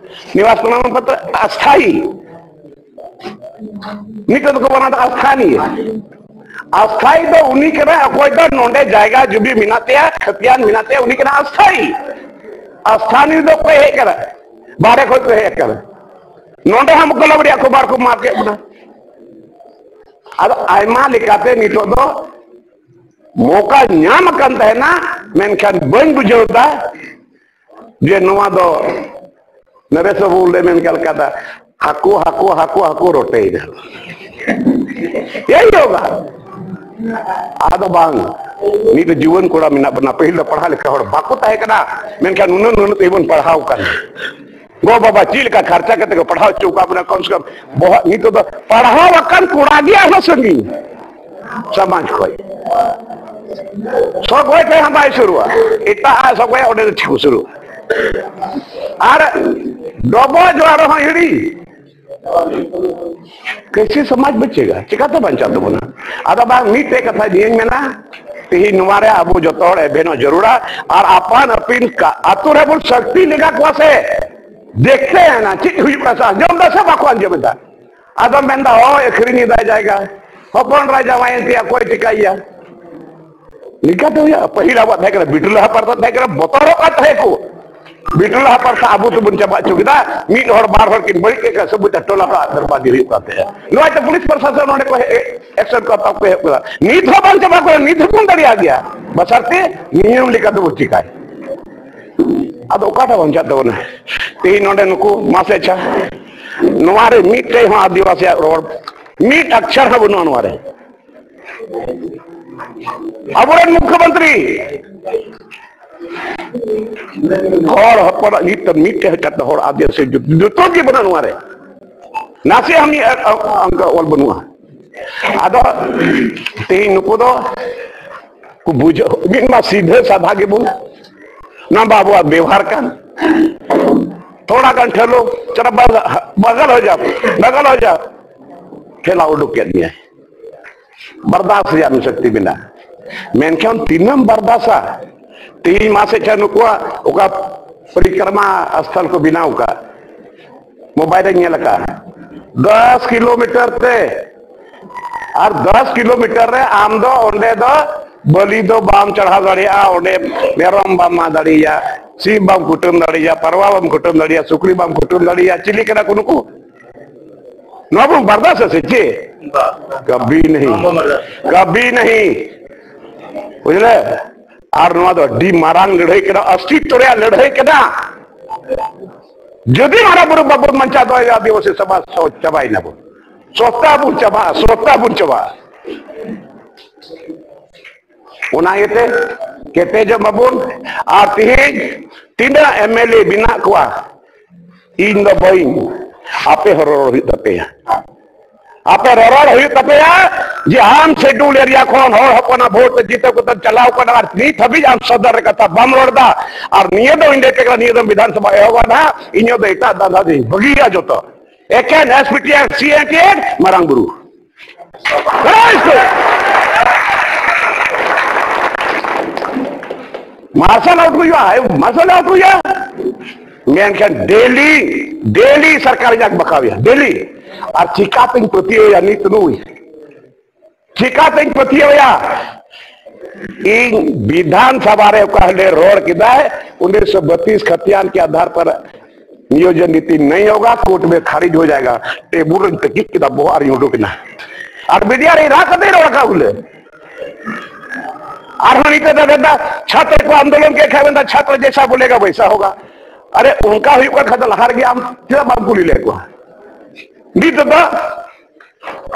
ᱱᱤᱵᱟᱥ ᱯᱨᱚᱢᱟᱱ ᱯᱚᱛᱨᱚ, ᱚᱥᱛᱷᱟᱭᱤ᱾ ᱱᱤᱛᱚᱜ ᱫᱚᱠᱚ ᱵᱮᱱᱟᱣ ᱫᱟ ᱚᱥᱛᱷᱟᱱᱤᱭ᱾ ᱚᱥᱛᱷᱟᱭᱤ ᱫᱚ ᱩᱱᱤ ᱠᱟᱱᱟᱭ, ᱚᱠᱚᱭ ᱫᱚ ᱱᱚᱰᱮ ᱡᱟᱭᱜᱟ ᱡᱩᱢᱤ ᱢᱮᱱᱟᱜ ᱛᱟᱭᱟ, ᱠᱷᱟᱹᱛᱤᱭᱟᱱ ᱢᱮᱱᱟᱜ ᱛᱟᱭᱟ, ᱩᱱᱤ ᱠᱟᱱᱟ ᱚᱥᱛᱷᱟᱭᱤ᱾ ᱚᱥᱛᱷᱟᱱᱤᱭ ᱫᱚ ᱚᱠᱚᱭ ᱦᱮᱡ ᱠᱟᱱᱟ? ᱵᱟᱦᱨᱮ ᱠᱷᱚᱱ ᱠᱚ ᱦᱮᱡ ᱠᱟᱱᱟ᱾ ᱱᱚᱰᱮ ᱦᱚᱸ ᱠᱚ ᱞᱟᱵᱲᱤ ᱟᱠᱚ ᱵᱟᱨ ᱠᱚ ᱢᱟᱨ ᱠᱮᱫ ᱵᱚᱱᱟ᱾ ᱟᱫᱚ ᱟᱭᱢᱟ ᱞᱮᱠᱟᱛᱮ ᱱᱤᱛᱚᱜ ᱫᱚ ᱢᱚᱠᱟ ᱧᱟᱢ ᱟᱠᱟᱱ ᱛᱟᱦᱮᱱᱟ, ᱢᱮᱱᱠᱷᱟᱱ ᱵᱟᱹᱧ ᱵᱩᱡᱷᱟᱹᱣ ᱮᱫᱟ ᱡᱮ ᱱᱚᱣᱟ ᱫᱚ ᱱᱚᱨᱮᱥ ᱵᱟᱵᱩ ᱩᱱᱤ ᱢᱮᱱ ᱠᱮᱫ ᱞᱮᱠᱟ ᱫᱚ, ᱦᱟᱹᱠᱩ, ᱦᱟᱹᱠᱩ, ᱦᱟᱹᱠᱩ, ᱦᱟᱹᱠᱩ ᱨᱚᱴᱮᱭᱮᱱᱟ᱾ ᱮᱭ ᱦᱳᱜᱟ᱾ ᱟᱫᱚ ᱵᱟᱝ, ᱱᱤᱛ ᱫᱚ ᱡᱩᱣᱟᱹᱱ ᱠᱚᱲᱟ ᱢᱮᱱᱟᱜ ᱵᱚᱱᱟ, ᱯᱟᱹᱦᱤᱞ ᱫᱚ ᱯᱟᱲᱦᱟᱣ ᱞᱮᱠᱷᱟ ᱦᱚᱲ ᱵᱟᱠᱚ ᱛᱟᱦᱮᱸ ᱠᱟᱱᱟ, ᱢᱮᱱᱠᱷᱟᱱ ᱱᱩᱱᱟᱹᱜ, ᱱᱩᱱᱟᱹᱜ ᱛᱮᱜᱮ ᱵᱚᱱ ᱯᱟᱲᱦᱟᱣ ᱠᱟᱱᱟ᱾ ᱜᱚ ᱵᱟᱵᱟ ᱪᱮᱫ ᱞᱮᱠᱟ ᱠᱷᱚᱨᱪᱟ ᱠᱟᱛᱮ ᱠᱚ ᱯᱟᱲᱦᱟᱣ ᱦᱚᱪᱚ ᱟᱠᱟᱫ ᱵᱚᱱᱟ, ᱠᱚᱢ ᱥᱮ ᱠᱚᱢ ᱵᱚᱦᱚᱜ, ᱱᱤᱛᱚᱜ ᱫᱚ ᱯᱟᱲᱦᱟᱣ ᱟᱠᱟᱱ ᱠᱚᱲᱟ ᱜᱮ ᱟᱨᱦᱚᱸ ᱥᱟᱺᱜᱤᱧ ᱥᱚᱢᱟᱡᱽ ᱠᱷᱚᱡ᱾ ᱥᱚᱜᱚᱭ ᱴᱷᱮᱱ ᱦᱚᱸ ᱵᱟᱭ ᱥᱩᱨᱩᱜᱼᱟ, ᱮᱴᱟᱜ ᱥᱚᱜᱚᱭ ᱚᱸᱰᱮ ᱫᱚ ᱴᱷᱤᱠ ᱥᱩᱨᱩᱜᱼᱟ᱾ ᱟᱨ ᱰᱚᱵᱚᱜ ᱡᱚᱦᱟᱨ ᱦᱚᱸ ᱦᱤᱲᱤᱧ᱾ ᱠᱟᱹᱥᱤ ᱥᱚᱢᱟᱡᱽ ᱵᱟᱹᱪᱩᱜᱼᱟ, ᱪᱤᱠᱟᱹᱛᱮ ᱵᱟᱧᱪᱟᱣ ᱛᱟᱵᱚᱱᱟ? ᱟᱫᱚ ᱵᱟᱝ, ᱢᱤᱫᱴᱮᱡ ᱠᱟᱛᱷᱟ ᱱᱤᱭᱟᱹᱧ ᱢᱮᱱᱟ, ᱛᱮᱦᱮᱧ ᱱᱚᱣᱟ ᱨᱮ ᱟᱵᱚ ᱡᱚᱛᱚ ᱦᱚᱲ ᱮᱵᱷᱮᱱᱚᱜ ᱡᱟᱹᱨᱩᱲᱟ᱾ ᱟᱨ ᱟᱯᱟᱱ ᱟᱹᱯᱤᱱ ᱠᱟ-, ᱟᱛᱳ ᱨᱮᱵᱚᱱ ᱥᱟᱹᱠᱛᱤ ᱞᱮᱜᱟ ᱠᱚᱣᱟ ᱥᱮ, ᱫᱮᱠᱷᱛᱮ ᱦᱮᱸ ᱱᱟ ᱪᱮᱫ ᱦᱩᱭᱩᱜ ᱠᱟᱱᱟ ᱥᱮ ᱟᱸᱡᱚᱢ ᱫᱟ ᱥᱮ ᱵᱟᱠᱚ ᱟᱸᱡᱚᱢ ᱮᱫᱟ᱾ ᱟᱫᱚ ᱢᱮᱱᱫᱟ, ᱦᱳᱭ, ᱟᱹᱠᱷᱨᱤᱧ ᱮᱫᱟᱭ ᱡᱟᱭᱜᱟ, ᱦᱚᱯᱚᱱ ᱨᱟᱭ ᱡᱟᱶᱟᱭ ᱮᱱ ᱛᱟᱭᱟ, ᱚᱠᱚᱭ ᱪᱤᱠᱟᱹᱭᱮᱭᱟ? ᱱᱤᱝᱠᱟ ᱛᱮ ᱦᱩᱭᱩᱜᱼᱟ? ᱯᱟᱹᱦᱤᱞ ᱟᱵᱚᱣᱟᱜ ᱛᱟᱦᱮᱸ ᱠᱟᱱᱟ, ᱵᱤᱴᱩᱞᱟ ᱦᱟᱯᱟᱨ ᱫᱚ ᱛᱟᱦᱮᱸ ᱠᱟᱱᱟ, ᱵᱚᱛᱚᱨᱚᱜ ᱠᱟᱱ ᱛᱟᱦᱮᱸ ᱠᱚ᱾ ᱵᱤᱴᱩᱞᱟ ᱦᱟᱯᱟᱨ ᱥᱟᱶ ᱟᱵᱚ ᱛᱮᱵᱚᱱ ᱪᱟᱵᱟ ᱦᱚᱪᱚ ᱠᱮᱫᱟ, ᱢᱤᱫ ᱦᱚᱲ ᱵᱟᱨ ᱦᱚᱲ ᱠᱤᱱ ᱵᱟᱹᱲᱤᱡ ᱠᱮᱫ ᱠᱷᱟᱱ ᱥᱟᱵ ᱵᱩᱡᱷᱟᱹᱣ ᱴᱚᱞᱟ ᱦᱚᱲᱟᱜ ᱫᱚᱨᱵᱟᱫᱤ ᱦᱩᱭᱩᱜ ᱠᱟᱱ ᱛᱟᱦᱮᱸᱫ᱾ ᱱᱚᱣᱟ ᱛᱮ ᱯᱩᱞᱤᱥ ᱯᱨᱚᱥᱟᱥᱚᱱ ᱱᱚᱰᱮ ᱠᱚ ᱦᱮᱡ, ᱮᱠᱥᱚᱱ ᱠᱚ ᱦᱟᱛᱟᱣ ᱠᱚ ᱮᱦᱚᱵ ᱠᱮᱫᱟ᱾ ᱱᱤᱛ ᱦᱚᱸ ᱵᱟᱝ ᱪᱟᱵᱟ ᱠᱟᱱᱟ, ᱱᱤᱛ ᱦᱚᱸ ᱵᱚᱱ ᱫᱟᱲᱮᱭᱟᱜ ᱜᱮᱭᱟ, ᱵᱟᱥᱟᱨᱛᱮ ᱱᱤᱭᱚᱢ ᱞᱮᱠᱟ ᱛᱮᱵᱚᱱ ᱪᱤᱠᱟᱭ᱾ ᱟᱫᱚ ᱚᱠᱟᱴᱟᱜ ᱵᱟᱧᱪᱟᱜ ᱛᱟᱵᱚᱱᱟ? ᱛᱮᱦᱮᱧ ᱱᱚᱰᱮ ᱱᱩᱠᱩ ᱢᱟᱥᱮ ᱟᱪᱪᱷᱟ, ᱱᱚᱣᱟ ᱨᱮ ᱢᱤᱫᱴᱮᱡ ᱦᱚᱸ ᱟᱹᱫᱤᱵᱟᱹᱥᱤᱭᱟᱜ ᱨᱚᱲ, ᱢᱤᱫ ᱚᱠᱠᱷᱚᱨ ᱦᱚᱸ ᱵᱟᱹᱱᱩᱜᱼᱟ ᱱᱚᱣᱟ ᱨᱮ᱾ ᱟᱵᱚᱨᱮᱱ ᱢᱩᱠᱷᱭᱚᱢᱚᱱᱛᱨᱤ ᱦᱚᱲ ᱦᱚᱯᱚᱱᱟᱜ ᱧᱩᱛᱩᱢ ᱢᱤᱫᱴᱮᱡ ᱠᱟᱛᱮ ᱦᱚᱲ ᱟᱹᱫᱤᱵᱟᱹᱥᱤ ᱡᱩ-, ᱡᱩᱛᱟᱹ ᱜᱮ ᱵᱟᱹᱱᱩᱜᱼᱟ ᱱᱚᱣᱟ ᱨᱮ᱾ ᱱᱟᱥᱮ ᱦᱚᱸ ᱢᱤᱫ ᱚᱱᱠᱟ ᱚᱞ ᱵᱟᱹᱱᱩᱜᱼᱟ᱾ ᱟᱫᱚ ᱛᱮᱦᱮᱧ ᱱᱩᱠᱩ ᱫᱚ ᱠᱚ ᱵᱩᱡᱷᱟᱹᱣ, ᱢᱤᱫ ᱢᱟ ᱥᱤᱫᱷᱟᱹ ᱥᱟᱫᱷᱟ ᱜᱮᱵᱚᱱ, ᱱᱚᱣᱟ ᱢᱟ ᱟᱵᱚᱣᱟᱜ ᱵᱮᱣᱦᱟᱨ ᱠᱟᱱ᱾ ᱛᱷᱚᱲᱟ ᱜᱟᱱ ᱴᱷᱟᱹᱞᱩ, ᱪᱚᱞᱚ ᱵᱟᱜ-, ᱵᱟᱜᱟᱞ ᱦᱚ ᱡᱟᱣ, ᱵᱟᱜᱟᱞ ᱦᱚ ᱡᱟᱣ, ᱴᱷᱮᱞᱟ ᱩᱰᱩᱠ ᱠᱮᱫ ᱢᱮᱭᱟᱭ᱾ ᱵᱟᱨᱫᱟᱥ ᱨᱮᱭᱟᱜ ᱥᱚᱠᱛᱤ ᱢᱮᱱᱟᱜᱼᱟ᱾ ᱢᱮᱱᱠᱷᱟᱱ ᱛᱤᱱᱟᱹᱜ ᱮᱢ ᱵᱟᱨᱫᱟᱥᱟ? ᱛᱮᱦᱤᱧ ᱢᱟᱥᱮ ᱪᱮᱫ ᱱᱩᱠᱩᱣᱟᱜ ᱚᱠᱟ ᱯᱚᱨᱤᱠᱨᱚᱢᱟ ᱥᱛᱷᱚᱞ ᱠᱚ ᱵᱮᱱᱟᱣ ᱟᱠᱟᱫ, ᱢᱳᱵᱟᱭᱤᱞ ᱨᱮᱧ ᱧᱮᱞ ᱟᱠᱟᱫ, ᱫᱚᱥ ᱠᱤᱞᱳᱢᱤᱴᱟᱨ ᱛᱮ, ᱟᱨ ᱫᱚᱥ ᱠᱤᱞᱳᱢᱤᱴᱟᱨ ᱨᱮ ᱟᱢ ᱫᱚ ᱚᱸᱰᱮ ᱫᱚ ᱵᱟᱹᱞᱤ ᱫᱚ ᱵᱟᱢ ᱪᱟᱲᱦᱟᱣ ᱫᱟᱲᱮᱭᱟᱜᱼᱟ, ᱚᱸᱰᱮ ᱢᱮᱨᱚᱢ ᱵᱟᱢ ᱢᱟᱜ ᱫᱟᱲᱮᱭᱟᱜᱼᱟ, ᱥᱤᱢ ᱵᱟᱢ ᱠᱩᱴᱟᱹᱢ ᱫᱟᱲᱮᱭᱟᱜᱼᱟ, ᱯᱟᱨᱣᱟ ᱵᱟᱢ ᱠᱩᱴᱟᱹᱢ ᱫᱟᱲᱮᱭᱟᱜᱼᱟ, ᱥᱩᱠᱨᱤ ᱵᱟᱢ ᱠᱩᱴᱟᱹᱢ ᱫᱟᱲᱮᱭᱟᱜᱼᱟ᱾ ᱪᱤᱞᱤ ᱠᱟᱱᱟ ᱠᱚ ᱱᱩᱠᱩ? ᱱᱚᱣᱟ ᱵᱚᱱ ᱵᱟᱨᱫᱟᱥᱟ ᱥᱮ ᱪᱮᱫ? ᱵᱟᱝ᱾ ᱠᱟᱵᱷᱤ ᱱᱟᱦᱤ, ᱵᱟᱝ ᱵᱚᱱ ᱵᱟᱨᱫᱟᱥᱟ᱾ ᱠᱟᱵᱷᱤ ᱱᱟᱦᱤ᱾ ᱵᱩᱡᱷᱟᱹᱣ? ᱟᱨ ᱱᱚᱣᱟ ᱫᱚ ᱟᱹᱰᱤ ᱢᱟᱨᱟᱝ ᱞᱟᱹᱲᱦᱟᱹᱭ ᱠᱟᱱᱟ, ᱚᱥᱛᱤᱛᱛᱚ ᱨᱮᱭᱟᱜ ᱞᱟᱹᱲᱦᱟᱹᱭ ᱠᱟᱱᱟ᱾ ᱡᱩᱫᱤ ᱦᱟᱨᱟ ᱵᱩᱨᱩ ᱵᱟᱵᱚᱱ ᱵᱟᱧᱪᱟᱣ ᱫᱚᱦᱚᱭᱟ, ᱟᱹᱫᱤᱵᱟᱹᱥᱤ ᱥᱚᱢᱟᱡᱽ ᱥᱚ-, ᱪᱟᱵᱟᱭ ᱱᱟᱵᱚᱱ᱾ ᱥᱚᱥᱛᱟ ᱵᱚᱱ ᱪᱟᱵᱟᱜᱼᱟ, ᱥᱚᱥᱛᱟ ᱵᱚᱱ ᱪᱟᱵᱟᱜᱼᱟ᱾ ᱚᱱᱟ ᱤᱭᱟᱹᱛᱮ ᱠᱮᱴᱮᱡᱚᱜ ᱢᱟᱵᱚᱱ᱾ ᱟᱨ ᱛᱮᱦᱮᱧ ᱛᱤᱱᱟᱹᱜ ᱮᱢ ᱮᱞ ᱮ ᱢᱮᱱᱟᱜ ᱠᱚᱣᱟ, ᱤᱧ ᱫᱚ ᱵᱟᱹᱧ, ᱟᱯᱮ ᱦᱚᱸ ᱨᱚᱲ ᱦᱩᱭᱩᱜ ᱛᱟᱯᱮᱭᱟ᱾ ᱟᱯᱮ ᱨᱚᱨᱚᱲ ᱦᱩᱭᱩᱜ ᱛᱟᱯᱮᱭᱟ ᱡᱮ ᱟᱢ schedule area ᱠᱷᱚᱱ ᱦᱚᱲ ᱦᱚᱯᱚᱱᱟᱜ vote ᱛᱮ ᱡᱤᱛᱟᱹᱣ ᱠᱟᱛᱮ ᱪᱟᱞᱟᱣ ᱠᱟᱱᱟ ᱟᱨ ᱱᱤᱛ ᱦᱟᱹᱵᱤᱡ ᱟᱢ ᱥᱚᱫᱚᱨ ᱨᱮ ᱠᱟᱛᱷᱟ ᱵᱟᱢ ᱨᱚᱲ ᱮᱫᱟ᱾ ᱟᱨ ᱱᱤᱭᱟᱹ ᱫᱚ ᱤᱧ ᱞᱟᱹᱭ ᱠᱮᱫᱟ, ᱱᱤᱭᱟᱹ ᱫᱚ ᱵᱤᱫᱷᱟᱱ ᱥᱚᱵᱷᱟ ᱮᱦᱚᱵᱟ ᱱᱟᱦᱟᱜ, ᱤᱧ ᱫᱚ ᱮᱴᱟᱜ ᱫᱟᱱᱫᱷᱟ ᱫᱚᱧ ᱵᱟᱹᱜᱤᱭᱟ ᱡᱚᱛᱚ᱾ ᱮᱠᱮᱱ S P T R C A T ᱟᱨ ᱢᱟᱨᱟᱝ ᱵᱩᱨᱩ᱾ ᱢᱟᱨᱥᱟᱞ ᱟᱣᱩᱴ ᱦᱩᱭᱩᱜᱼᱟ, ᱢᱟᱨᱥᱟᱞ ᱟᱣᱩᱴ ᱦᱩᱭᱩᱜᱼᱟ᱾ ᱢᱮᱱᱠᱷᱟᱱ ᱰᱮᱞᱤ, ᱰᱮᱞᱤ ᱥᱚᱨᱠᱟᱨ ᱡᱟᱠ ᱵᱟᱠᱟᱣᱭᱟ, ᱰᱮᱞᱤ᱾ ᱟᱨ ᱪᱤᱠᱟᱛᱮᱧ ᱯᱟᱹᱛᱭᱟᱹᱣᱭᱟ ᱱᱤᱛ ᱱᱩᱭ? ᱪᱤᱠᱟᱛᱮᱧ ᱯᱟᱹᱛᱭᱟᱹᱣᱭᱟ? ᱤᱧ ᱵᱤᱫᱷᱟᱱ ᱥᱚᱵᱷᱟ ᱨᱮ ᱚᱠᱟ ᱦᱤᱞᱳᱜ ᱨᱚᱲ ᱠᱮᱫᱟᱭ, ᱩᱱᱤᱥᱥᱚ ᱵᱟᱛᱤᱥ ᱠᱷᱟᱛᱤᱭᱟᱱ ᱠᱮ ᱟᱫᱷᱟᱨ ᱯᱟᱨ ᱱᱤᱭᱳᱡᱚᱱ ᱱᱤᱛᱤ ᱱᱟᱦᱤ ᱦᱳᱜᱟ, ᱠᱳᱨᱴ ᱢᱮ ᱠᱷᱟᱨᱤᱡ ᱦᱳ ᱡᱟᱭᱮᱜᱟ᱾ ᱴᱮᱵᱩᱞ ᱨᱮᱧ ᱛᱟᱹᱠᱤᱡ ᱠᱮᱫᱟ, ᱵᱚᱦᱚᱜ ᱟᱨᱤᱧ ᱩᱰᱩᱠ ᱮᱱᱟ᱾ ᱟᱨ ᱢᱤᱰᱤᱭᱟ ᱨᱮ ᱨᱟᱜ ᱠᱟᱛᱮ ᱨᱚᱲ ᱟᱠᱟᱫ ᱵᱚᱞᱮ᱾ ᱟᱨᱦᱚᱸ ᱱᱤᱛᱚᱜ ᱫᱚ ᱢᱮᱱᱫᱟ, ᱪᱷᱟᱛᱨᱚ ᱠᱚ ᱟᱱᱫᱳᱞᱚᱱ ᱠᱮᱫ ᱠᱷᱟᱱ ᱢᱮᱱᱫᱟ, ᱪᱷᱟᱛᱨᱚ ᱡᱮᱥᱟ ᱵᱚᱞᱮᱜᱟ ᱣᱮᱥᱟ ᱦᱳᱜᱟ᱾ ᱟᱨᱮ, ᱚᱱᱠᱟ ᱦᱩᱭᱩᱜ ᱠᱟᱱ ᱠᱷᱟᱱ ᱫᱚ ᱞᱟᱦᱟ ᱨᱮᱜᱮ ᱟᱢ ᱪᱮᱫᱟᱜ ᱵᱟᱢ ᱠᱩᱞᱤ ᱞᱮᱫ ᱠᱚᱣᱟ? ᱱᱤᱛᱚᱜ ᱫᱚ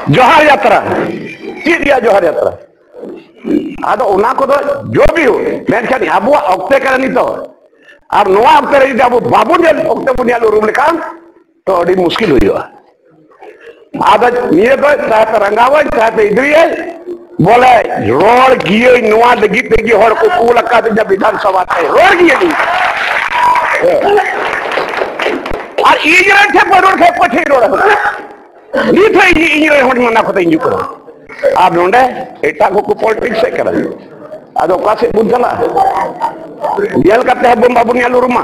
ᱡᱚᱦᱟᱨ ᱡᱟᱛᱨᱟ, ᱪᱮᱫ ᱨᱮᱭᱟᱜ ᱡᱚᱦᱟᱨ ᱡᱟᱛᱨᱟ? ᱟᱫᱚ ᱚᱱᱟ ᱠᱚᱫᱚ ᱡᱚ ᱵᱤᱦᱩ, ᱢᱮᱱᱠᱷᱟᱱ ᱟᱵᱚᱣᱟᱜ ᱚᱠᱛᱮ ᱠᱟᱱᱟ ᱱᱤᱛᱚᱜ᱾ ᱟᱨ ᱱᱚᱣᱟ ᱚᱠᱛᱮ ᱨᱮ ᱡᱩᱫᱤ ᱟᱵᱚ ᱵᱟᱵᱚᱱ ᱧᱮᱞ, ᱚᱠᱛᱮ ᱵᱚᱱ ᱧᱮᱞ ᱩᱨᱩᱢ ᱞᱮᱠᱷᱟᱱ, ᱛᱚ ᱟᱹᱰᱤ ᱢᱩᱥᱠᱤᱞ ᱦᱩᱭᱩᱜᱼᱟ᱾ ᱟᱫᱚ ᱱᱤᱭᱟᱹ ᱫᱚ ᱪᱟᱦᱮ ᱯᱮ ᱨᱟᱸᱜᱟᱣᱟᱹᱧ, ᱪᱟᱦᱮ ᱯᱮ ᱮᱫᱽᱨᱤᱭᱟᱹᱧ, ᱵᱚᱞᱮ ᱨᱚᱲ ᱜᱤᱭᱟᱹᱧ, ᱱᱚᱣᱟ ᱞᱟᱹᱜᱤᱫ ᱛᱮᱜᱮ ᱦᱚᱲ ᱠᱚ ᱠᱩᱞ ᱟᱠᱟᱫᱤᱧᱟ ᱵᱤᱫᱷᱟᱱ ᱥᱚᱵᱷᱟ ᱛᱮ, ᱨᱚᱲ ᱜᱤᱭᱟᱹᱧ᱾ ᱟᱨ ᱤᱧ ᱨᱮᱱ ᱴᱷᱮᱱ ᱯᱮ ᱨᱚᱲ ᱠᱷᱟᱱ ᱚᱠᱚᱭ ᱴᱷᱮᱱ ᱨᱚᱲ ᱟᱠᱟᱱᱟ? ᱱᱤᱛ ᱦᱚᱸ ᱤᱧ, ᱤᱧ ᱨᱮᱱ ᱦᱚᱲ ᱢᱟᱱᱟ ᱠᱟᱛᱮ ᱤᱧ ᱦᱤᱡᱩᱜ ᱠᱟᱱᱟ᱾ ᱟᱨ ᱱᱚᱰᱮ ᱮᱴᱟᱜ ᱠᱚᱠᱚ ᱯᱚᱞᱤᱴᱤᱠᱥ ᱮᱫ ᱠᱟᱱᱟ᱾ ᱟᱫᱚ ᱚᱠᱟ ᱥᱮᱫ ᱵᱚᱱ ᱪᱟᱞᱟᱜᱼᱟ? ᱧᱮᱞ ᱠᱟᱛᱮ ᱦᱚᱸ ᱵᱚᱱ, ᱵᱟᱵᱚᱱ ᱧᱮᱞ ᱩᱨᱩᱢᱟ᱾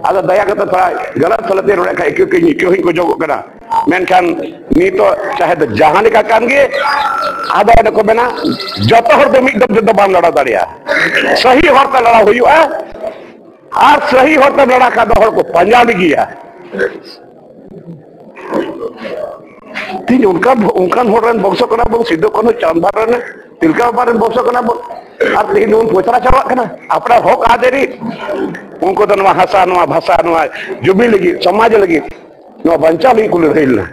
ᱟᱫᱚ ᱫᱟᱭᱟ ᱠᱟᱛᱮ ᱛᱷᱚᱲᱟ ᱜᱟᱞᱟᱛ ᱥᱟᱞᱟᱛ ᱤᱧ ᱨᱚᱲᱮᱫ ᱠᱷᱟᱱ ᱤᱠᱟᱹ ᱠᱟᱹᱧ ᱤᱠᱟᱹ ᱦᱚᱸᱧ ᱠᱷᱚᱡᱚᱜᱚᱜ ᱠᱟᱱᱟ᱾ ᱢᱮᱱᱠᱷᱟᱱ ᱱᱤᱛᱚᱜ ᱪᱟᱦᱮ ᱫᱚ ᱡᱟᱦᱟᱸ ᱞᱮᱠᱟ ᱠᱟᱱ ᱜᱮ, ᱟᱫᱚ ᱚᱱᱮ ᱠᱚ ᱢᱮᱱᱟ, ᱡᱚᱛᱚ ᱦᱚᱲ ᱫᱚ ᱢᱤᱫ ᱫᱚᱢ ᱛᱮᱫᱚ ᱵᱟᱢ ᱞᱟᱲᱟᱣ ᱫᱟᱲᱮᱭᱟᱜᱼᱟ᱾ ᱥᱟᱹᱦᱤ ᱦᱚᱲ ᱛᱮ ᱞᱟᱲᱟᱣ ᱦᱩᱭᱩᱜᱼᱟ᱾ ᱟᱨ ᱥᱟᱹᱦᱤ ᱦᱚᱲ ᱛᱮᱢ ᱞᱟᱲᱟ ᱠᱷᱟᱱ ᱫᱚ ᱦᱚᱲ ᱠᱚ ᱯᱟᱸᱡᱟ ᱢᱮᱜᱮᱭᱟ᱾ ᱛᱤᱦᱤᱧ ᱚᱱᱠᱟᱱ, ᱚᱱᱠᱟᱱ ᱦᱚᱲ ᱨᱮᱱ ᱵᱚᱝᱥᱚ ᱠᱟᱱᱟ ᱵᱚᱱ, ᱥᱤᱫᱩ ᱠᱟᱹᱱᱦᱩ ᱪᱟᱸᱫ ᱵᱷᱟᱭᱨᱳ ᱨᱮᱱ, ᱛᱤᱞᱠᱟᱹ ᱵᱟᱵᱟ ᱨᱮᱱ ᱵᱚᱝᱥᱚ ᱠᱟᱱᱟ ᱵᱚᱱ᱾ ᱟᱨ ᱛᱤᱦᱤᱧ ᱫᱚᱵᱚᱱ ᱯᱚᱪᱨᱟ ᱪᱟᱵᱟᱜ ᱠᱟᱱᱟ ᱟᱯᱱᱟᱨ ᱦᱚᱠ ᱟᱫᱮᱨᱤ᱾ ᱩᱱᱠᱩ ᱫᱚ ᱱᱚᱣᱟ ᱦᱟᱥᱟ, ᱱᱚᱣᱟ ᱵᱷᱟᱥᱟ, ᱱᱚᱣᱟ ᱡᱩᱢᱤ ᱞᱟᱹᱜᱤᱫ, ᱥᱚᱢᱟᱡᱽ ᱞᱟᱹᱜᱤᱫ, ᱱᱚᱣᱟ ᱵᱟᱧᱪᱟᱣ ᱞᱟᱹᱜᱤᱫ ᱠᱚ ᱞᱟᱹᱲᱦᱟᱹᱭ ᱞᱮᱱᱟ᱾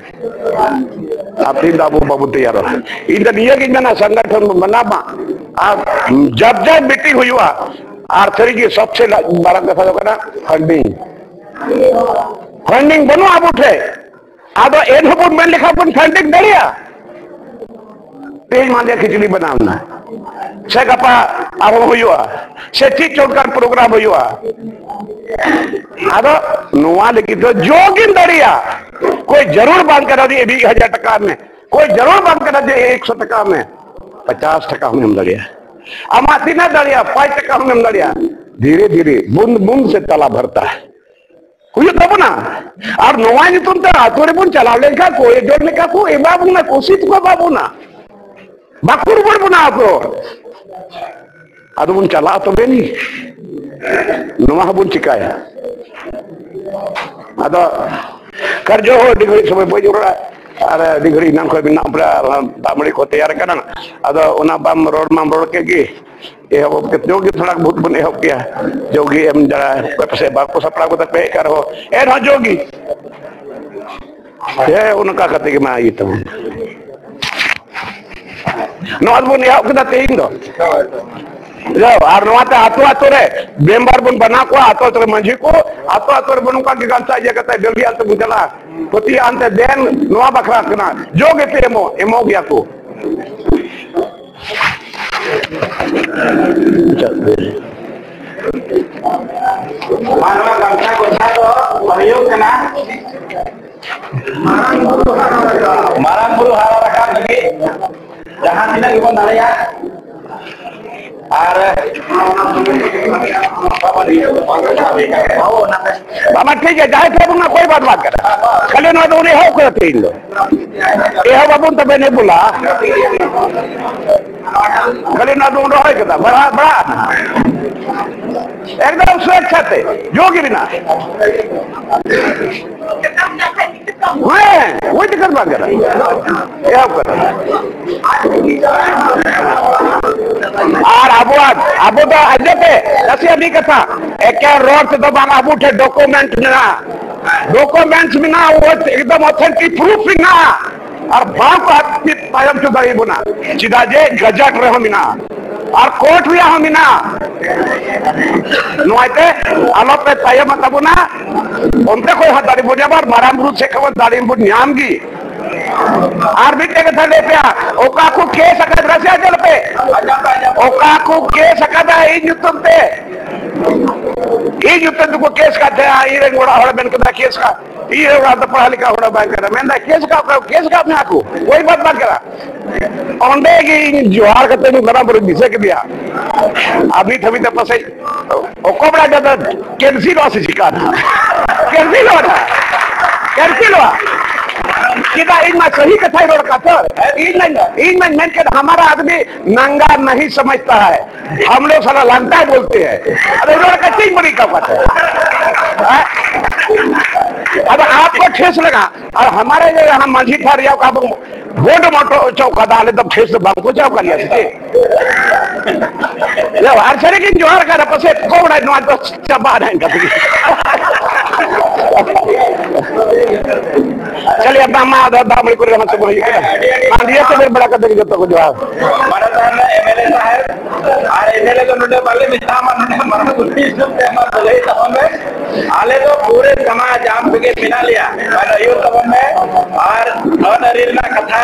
ᱟᱨ ᱛᱤᱦᱤᱧ ᱫᱚ ᱟᱵᱚ ᱵᱟᱵᱚᱱ ᱛᱮᱭᱟᱨᱚᱜᱼᱟ᱾ ᱤᱧ ᱫᱚ ᱱᱤᱭᱟᱹ ᱜᱤᱧ ᱢᱮᱱᱟ, ᱥᱚᱝᱜᱚᱴᱷᱚᱱ ᱵᱚᱱ ᱵᱮᱱᱟᱣ ᱢᱟ᱾ ᱟᱨ ᱡᱟᱵ ᱡᱟᱵ ᱢᱤᱴᱤᱝ ᱦᱩᱭᱩᱜᱼᱟ᱾ ᱟᱨ ᱥᱟᱹᱨᱤᱜᱮ ᱥᱚᱵᱥᱮ ᱞᱟ-, ᱢᱟᱨᱟᱝ ᱠᱟᱛᱷᱟ ᱫᱚ ᱠᱟᱱᱟ ᱯᱷᱟᱱᱰᱤᱝ᱾ ᱯᱷᱟᱱᱰᱤᱝ ᱵᱟᱹᱱᱩᱜᱼᱟ ᱟᱵᱚ ᱴᱷᱮᱱ᱾ ᱟᱫᱚ ᱮᱱᱦᱚᱸ ᱵᱚᱱ ᱢᱮᱱ ᱞᱮᱠᱷᱟᱱ ᱵᱚᱱ ᱯᱷᱟᱱᱰᱤᱝ ᱫᱟᱲᱮᱭᱟᱜᱼᱟ᱾ ᱛᱮᱦᱮᱧ ᱢᱟᱸᱫᱮᱨ ᱠᱷᱤᱪᱲᱤ ᱵᱮᱱᱟᱣ ᱮᱱᱟ, ᱥᱮ ᱜᱟᱯᱟ ᱟᱨᱦᱚᱸ ᱦᱩᱭᱩᱜᱼᱟ, ᱥᱮ ᱪᱮᱫ ᱪᱚ ᱚᱱᱠᱟᱱ ᱯᱨᱳᱜᱨᱟᱢ ᱦᱩᱭᱩᱜᱼᱟ᱾ ᱟᱫᱚ ᱱᱚᱣᱟ ᱞᱟᱹᱜᱤᱫ ᱫᱚ ᱡᱚᱜᱤᱧ ᱫᱟᱲᱮᱭᱟᱜᱼᱟ᱾ ᱠᱳᱭ ᱡᱟᱹᱨᱩᱲ ᱵᱟᱝ ᱠᱟᱱᱟ ᱡᱮ ᱢᱤᱫ ᱦᱟᱡᱟᱨ ᱴᱟᱠᱟ ᱮᱢ ᱢᱮ, ᱠᱳᱭ ᱡᱟᱹᱨᱩᱲ ᱵᱟᱝ ᱠᱟᱱᱟ ᱡᱮ ᱮᱠᱥᱚ ᱴᱟᱠᱟ ᱮᱢ ᱢᱮ, ᱯᱚᱪᱟᱥ ᱴᱟᱠᱟ ᱦᱚᱸᱢ ᱮᱢ ᱫᱟᱲᱮᱭᱟᱜᱼᱟ᱾ ᱟᱢᱟᱜ ᱛᱤᱱᱟᱹᱜ ᱫᱟᱲᱮᱭᱟᱜᱼᱟ, ᱯᱟᱸᱪ ᱴᱟᱠᱟ ᱦᱚᱸ ᱮᱢ ᱫᱟᱲᱮᱭᱟᱜᱼᱟ᱾ ᱫᱷᱤᱨᱮ ᱫᱷᱤᱨᱮ, ᱵᱩᱱᱫ ᱵᱩᱱᱫ ᱥᱮ ᱛᱟᱞᱟ ᱵᱷᱟᱨᱛᱟ ᱦᱩᱭᱩᱜ ᱛᱟᱵᱚᱱᱟ᱾ ᱟᱨ ᱱᱚᱣᱟ ᱧᱩᱛᱩᱢ ᱛᱮ ᱟᱛᱳ ᱨᱮᱵᱚᱱ ᱪᱟᱞᱟᱣ ᱞᱮᱱᱠᱷᱟᱱ, ᱠᱚᱭ ᱡᱚᱱ ᱞᱮᱠᱟ ᱠᱚ ᱮᱢᱟ ᱵᱚᱱᱟ, ᱠᱩᱥᱤ ᱛᱮᱠᱚ ᱮᱢᱟ ᱵᱚᱱᱟ, ᱵᱟᱠᱚ ᱨᱩᱣᱟᱹᱲ ᱵᱚᱱᱟ ᱟᱛᱳ᱾ ᱟᱫᱚ ᱵᱚᱱ ᱪᱟᱞᱟᱜᱼᱟ ᱛᱚᱵᱮ ᱱᱤ, ᱱᱚᱣᱟ ᱦᱚᱸᱵᱚᱱ ᱪᱤᱠᱟᱭᱟ᱾ ᱟᱫᱚ ᱠᱟᱨᱡᱚ ᱦᱚᱸ ᱟᱹᱰᱤ ᱜᱷᱟᱹᱲᱤᱡ ᱥᱚᱢᱚᱭ ᱵᱟᱹᱧ ᱨᱚᱲᱟ, ᱟᱨ ᱟᱹᱰᱤ ᱜᱷᱟᱹᱲᱤᱡ ᱮᱱᱟᱝ ᱠᱷᱚᱱ ᱢᱮᱱᱟᱜ ᱯᱮᱭᱟ, ᱟᱨ ᱫᱟᱜ ᱢᱟᱹᱲᱤ ᱠᱚ ᱛᱮᱭᱟᱨ ᱠᱟᱱᱟ᱾ ᱟᱫᱚ ᱚᱱᱟ ᱵᱟᱢ ᱨᱚᱲ ᱢᱟᱢ ᱨᱚᱲ ᱠᱮᱫ ᱜᱮ, ᱮᱦᱚᱵ ᱠᱟᱛᱮ ᱡᱚᱜᱮ ᱛᱷᱚᱲᱟ ᱵᱚᱦᱩᱛ ᱵᱚᱱ ᱮᱦᱚᱵ ᱠᱮᱭᱟ᱾ ᱡᱚᱜᱮ ᱮᱢ ᱫᱟᱲᱟ ᱚᱠᱚᱭ ᱯᱟᱥᱮᱡ ᱵᱟᱠᱚ ᱥᱟᱯᱲᱟᱣ ᱠᱟᱛᱮ ᱯᱮ ᱦᱮᱡ ᱠᱟᱱ ᱨᱮᱦᱚᱸ, ᱮᱱᱦᱚᱸ ᱡᱚᱜᱮ᱾ ᱦᱮᱸ, ᱚᱱᱠᱟ ᱠᱟᱛᱮ ᱜᱮ ᱢᱟ ᱤᱭᱟᱹ ᱛᱟᱵᱚᱱ᱾ ᱱᱚᱣᱟ ᱫᱚᱵᱚᱱ ᱮᱦᱚᱵ ᱠᱮᱫᱟ ᱛᱮᱦᱮᱧ ᱫᱚ᱾ ᱡᱟᱣ, ᱟᱨ ᱱᱚᱣᱟᱛᱮ ᱟᱛᱳ ᱟᱛᱳ ᱨᱮ ᱢᱮᱢᱵᱟᱨ ᱵᱚᱱ ᱵᱮᱱᱟᱣ ᱠᱚᱣᱟ, ᱟᱛᱳ ᱟᱛᱳ ᱨᱮ ᱢᱟᱹᱡᱷᱤ ᱠᱚ, ᱟᱛᱳ ᱟᱛᱳ ᱨᱮ ᱵᱚᱱ ᱱᱚᱝᱠᱟ ᱜᱮ ᱜᱟᱱᱥᱟ ᱤᱭᱟᱹ ᱠᱟᱛᱮ ᱰᱟᱹᱝᱜᱤ ᱟᱛᱮ ᱵᱚᱱ ᱪᱟᱞᱟᱜᱼᱟ᱾ ᱯᱟᱹᱛᱭᱟᱹ ᱟᱱᱛᱮ ᱫᱮᱱ, ᱱᱚᱣᱟ ᱵᱟᱠᱷᱨᱟ ᱠᱟᱱᱟ, ᱡᱚᱜᱮ ᱯᱮ ᱮᱢᱚᱜ, ᱮᱢᱚᱜ ᱜᱮᱭᱟ ᱠᱚ᱾ ᱢᱟᱱᱣᱟ ᱠᱟᱛᱷᱟ ᱠᱚᱛᱷᱟ ᱫᱚ ᱦᱩᱭᱩᱜ ᱠᱟᱱᱟ, ᱢᱟᱨᱟᱝ ᱵᱩᱨᱩ ᱦᱟᱨᱟ ᱨᱟᱠᱟᱵ ᱞᱟᱹᱜᱤᱫ ᱡᱟᱦᱟᱸ ᱛᱤᱱᱟᱹᱜ ᱜᱮᱵᱚᱱ ᱫᱟᱲᱮᱭᱟᱜᱼᱟ᱾ ᱟᱨ ᱵᱟᱵᱟ, ᱴᱷᱤᱠ ᱜᱮᱭᱟ, ᱡᱟᱦᱟᱸᱭ ᱴᱷᱮᱱ ᱵᱚᱱ ᱚᱠᱚᱭ ᱵᱟᱫ ᱵᱟᱫ ᱠᱟᱱᱟ, ᱠᱷᱟᱹᱞᱤ ᱱᱚᱣᱟ ᱫᱚ ᱩᱱᱤ ᱮᱦᱚᱵ ᱠᱟᱫᱟ ᱛᱮᱦᱮᱧ ᱫᱚ᱾ ᱮᱦᱚᱵ ᱟᱵᱚᱱ ᱛᱚᱵᱮ ᱱᱤᱭᱟᱹ ᱵᱚᱞᱟ᱾ ᱠᱷᱟᱹᱞᱤ ᱱᱚᱣᱟ ᱫᱚ ᱨᱚᱦᱚᱭ ᱠᱟᱫᱟ, ᱵᱟᱲᱟ, ᱵᱟᱲᱟ᱾ ᱮᱠᱫᱚᱢ ᱥᱩᱨᱮᱪᱪᱷᱟ ᱛᱮ, ᱡᱳᱜ ᱜᱮ ᱢᱮᱱᱟᱜᱼᱟ᱾ ᱦᱮᱸ, ᱦᱩᱭ ᱴᱷᱤᱠᱟᱹᱱ ᱵᱟᱝ ᱠᱟᱱᱟ᱾ ᱮᱦᱚᱵ ᱠᱟᱱᱟ᱾ ᱟᱨ ᱟᱵᱚᱣᱟᱜ, ᱟᱵᱚ ᱫᱚ ᱟᱸᱡᱚᱢ ᱯᱮ, ᱱᱟᱥᱮᱭᱟᱜ ᱢᱤᱫ ᱠᱟᱛᱷᱟ, ᱮᱠᱮᱱ ᱨᱚᱲ ᱛᱮᱫᱚ ᱵᱟᱝ, ᱟᱵᱚ ᱴᱷᱮᱱ ᱰᱚᱠᱩᱢᱮᱱᱴ ᱢᱮᱱᱟᱜᱼᱟ᱾ ᱰᱚᱠᱩᱢᱮᱱᱴ ᱢᱮᱱᱟᱜᱼᱟ, ᱮᱠᱫᱚᱢ ᱚᱛᱷᱮᱱᱴᱤᱠ ᱯᱨᱩᱯᱷ ᱢᱮᱱᱟᱜᱼᱟ᱾ ᱟᱨ ᱵᱟᱝ ᱠᱚ ᱦᱟᱹᱯᱤᱫ ᱛᱟᱭᱚᱢ ᱦᱚᱪᱚ ᱫᱟᱲᱮᱭᱟᱵᱚᱱᱟ᱾ ᱪᱮᱫᱟᱜ ᱡᱮ ᱜᱟᱡᱮᱴ ᱨᱮᱦᱚᱸ ᱢᱮᱱᱟᱜᱼᱟ᱾ ᱟᱨ ᱠᱳᱨᱴ ᱨᱮᱭᱟᱜ ᱦᱚᱸ ᱢᱮᱱᱟᱜᱼᱟ᱾ ᱱᱚᱣᱟᱛᱮ ᱟᱞᱚᱯᱮ ᱛᱟᱭᱚᱢᱚᱜ ᱛᱟᱵᱚᱱᱟ᱾ ᱚᱱᱛᱮ ᱠᱷᱚᱱ ᱦᱚᱸ ᱫᱟᱲᱮ ᱵᱚᱱ ᱧᱟᱢᱟ, ᱟᱨ ᱢᱟᱨᱟᱝ ᱵᱩᱨᱩ ᱥᱮᱫ ᱠᱷᱚᱱ ᱫᱟᱲᱮ ᱵᱚᱱ ᱧᱟᱢ ᱜᱮ᱾ ᱟᱨ ᱢᱤᱫᱴᱮᱱ ᱠᱟᱛᱷᱟ ᱞᱟᱹᱭ ᱯᱮᱭᱟ, ᱚᱠᱟ ᱠᱚ ᱠᱮᱥ ᱟᱠᱟᱫ ᱨᱟᱥᱤ ᱟᱡᱚᱞ ᱯᱮ, ᱚᱠᱟ ᱠᱚ ᱠᱮᱥ ᱟᱠᱟᱫᱟ ᱤᱧ ᱧᱩᱛᱩᱢ ᱛᱮ, ᱤᱧ ᱧᱩᱛᱩᱢ ᱛᱮᱠᱚ ᱠᱮᱥ ᱠᱟᱫ ᱛᱟᱦᱮᱸᱜᱼᱟ, ᱤᱧ ᱨᱮᱱ ᱚᱲᱟᱜ ᱦᱚᱲ ᱢᱮᱱ ᱠᱮᱫᱟ ᱠᱮᱥ ᱠᱟᱜ, ᱤᱧ ᱨᱮᱱ ᱚᱲᱟᱜ ᱫᱚ ᱯᱟᱲᱦᱟᱣ ᱞᱮᱠᱟ ᱦᱚᱲ ᱵᱟᱝ ᱠᱟᱱᱟ, ᱢᱮᱱᱫᱟ ᱠᱮᱥ ᱠᱟᱜ, ᱠᱮᱥ ᱠᱟᱜ ᱢᱮᱭᱟ ᱠᱚ, ᱠᱳᱭ ᱵᱟᱛ ᱵᱟᱝ ᱠᱟᱱᱟ᱾ ᱚᱸᱰᱮ ᱜᱮ ᱤᱧ ᱡᱚᱦᱟᱨ ᱠᱟᱛᱮ ᱤᱧ ᱢᱟᱨᱟᱝ ᱵᱩᱨᱩᱧ ᱫᱤᱥᱟᱹ ᱠᱮᱫᱮᱭᱟ᱾ ᱟᱨ ᱱᱤᱛ ᱦᱟᱹᱵᱤᱡ ᱛᱮ ᱯᱟᱥᱮᱡ ᱚᱠᱚᱭ ᱵᱟᱲᱟᱭ ᱫᱟᱫᱟ ᱠᱮᱱᱥᱤᱞᱚᱜᱼᱟ ᱥᱮ ᱪᱤᱠᱟᱹᱜᱼᱟ? ᱠᱮᱱᱥᱤᱞᱚᱜᱼᱟ ᱱᱟᱦᱟᱜ᱾ ᱠᱮᱱᱥᱤᱞᱚᱜᱼᱟ᱾ ᱪᱮᱫᱟᱜ? ᱤᱧ ᱢᱟ ᱥᱟᱹᱦᱤ ᱠᱟᱛᱷᱟᱧ ᱨᱚᱲ ᱠᱟᱫ ᱛᱚ᱾ ᱤᱧ ᱢᱟ, ᱤᱧ ᱢᱟᱧ ᱢᱮᱱ ᱠᱮᱫ, ᱦᱟᱢᱟᱨᱟ ᱟᱫᱢᱤ ᱱᱟᱝᱜᱟ ᱱᱟᱦᱤ ᱥᱚᱢᱚᱡᱷᱛᱟ ᱦᱟᱭ, ᱦᱟᱢ ᱞᱳᱜ ᱥᱟᱞᱟ ᱞᱟᱝᱴᱟ ᱵᱚᱞᱛᱮ ᱦᱟᱭ᱾ ᱟᱫᱚ ᱨᱚᱲ ᱠᱟᱛᱮᱧ ᱵᱟᱹᱲᱤᱡ ᱠᱟᱜ ᱠᱟᱛᱷᱟ᱾ ᱦᱮᱸ? ᱟᱫᱚ ᱟᱯᱠᱚ ᱴᱷᱮᱥ ᱞᱟᱜᱟ, ᱟᱨ ᱦᱟᱢᱟᱨᱟ ᱡᱮ ᱦᱟᱢ ᱢᱟᱹᱡᱷᱤ ᱛᱷᱟᱱ ᱨᱮᱭᱟᱜ ᱠᱟᱵᱚ ᱵᱷᱳᱴ ᱢᱚᱴᱚ ᱦᱚᱪᱚ ᱠᱟᱫᱟ, ᱟᱞᱮ ᱫᱚ ᱴᱷᱮᱥ ᱫᱚ ᱵᱟᱝ ᱯᱚᱪᱟᱣ ᱠᱟᱫ ᱞᱮᱭᱟ ᱥᱮ ᱪᱮᱫ? ᱭᱟ, ᱟᱨ ᱥᱟᱹᱨᱤ ᱜᱤᱧ ᱡᱚᱦᱟᱨ ᱠᱟᱫᱟ, ᱯᱟᱥᱮᱡ ᱠᱚ ᱵᱟᱲᱟᱭ ᱱᱚᱣᱟ ᱫᱚ ᱪᱟᱵᱟ ᱮᱱᱟ ᱤᱱᱠᱟ ᱛᱮᱜᱮ᱾ ᱪᱟᱞᱤᱭᱟ, ᱫᱟᱢ ᱢᱟ, ᱫᱟᱜ ᱢᱟᱹᱲᱤ ᱠᱚᱨᱮ ᱦᱚᱸ ᱪᱟᱵᱟ ᱦᱩᱭᱩᱜ ᱠᱟᱱᱟ᱾ ᱟᱨ ᱱᱤᱭᱟᱹ ᱠᱚ ᱵᱮᱲ ᱵᱟᱲᱟ ᱠᱟᱛᱮ ᱜᱮ ᱡᱚᱛᱚ ᱠᱚ ᱡᱚᱦᱟᱨ᱾ ᱢᱟᱱᱚᱛᱟᱱ M L A ᱥᱟᱦᱮᱵ, R M L A ᱫᱚ ᱱᱚᱰᱮ ᱵᱟᱞᱮ ᱢᱮᱛᱟᱢᱟ, ᱱᱚᱰᱮ ᱢᱟᱨᱟᱝ ᱵᱩᱨᱩ ᱦᱤᱥᱟᱹᱵ ᱛᱮ ᱟᱢᱟᱜ ᱥᱟᱹᱜᱟᱹᱭ ᱛᱟᱵᱚᱱ ᱢᱮ᱾ ᱟᱞᱮ ᱫᱚ ᱯᱩᱨᱟᱹ ᱥᱚᱢᱟᱡᱽ ᱟᱢ ᱛᱮᱜᱮ ᱢᱮᱱᱟᱜ ᱞᱮᱭᱟ, ᱢᱟᱱᱮ ᱟᱹᱭᱩᱨ ᱛᱟᱵᱚᱱ ᱢᱮ᱾ ᱟᱨ ᱟᱹᱱ ᱟᱹᱨᱤ ᱨᱮᱱᱟᱜ ᱠᱟᱛᱷᱟ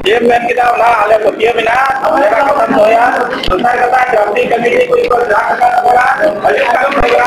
ᱪᱮᱫ ᱮᱢ ᱢᱮᱱ ᱠᱮᱫᱟ, ᱚᱱᱟ ᱟᱞᱮ ᱯᱟᱹᱛᱭᱟᱹᱣ ᱢᱮᱱᱟᱜᱼᱟ, ᱟᱞᱮ ᱨᱮᱱᱟᱜ ᱠᱟᱛᱷᱟᱢ ᱫᱚᱦᱚᱭᱟ᱾ ᱫᱚᱥᱟᱨ ᱠᱟᱛᱷᱟ, ᱡᱟᱹᱥᱛᱤ ᱠᱟᱹᱢᱤ ᱠᱚ ᱡᱟᱦᱟᱸ ᱠᱟᱛᱷᱟ ᱠᱚ ᱦᱤᱡᱩᱜ ᱠᱟᱱ ᱛᱟᱵᱚᱱᱟ,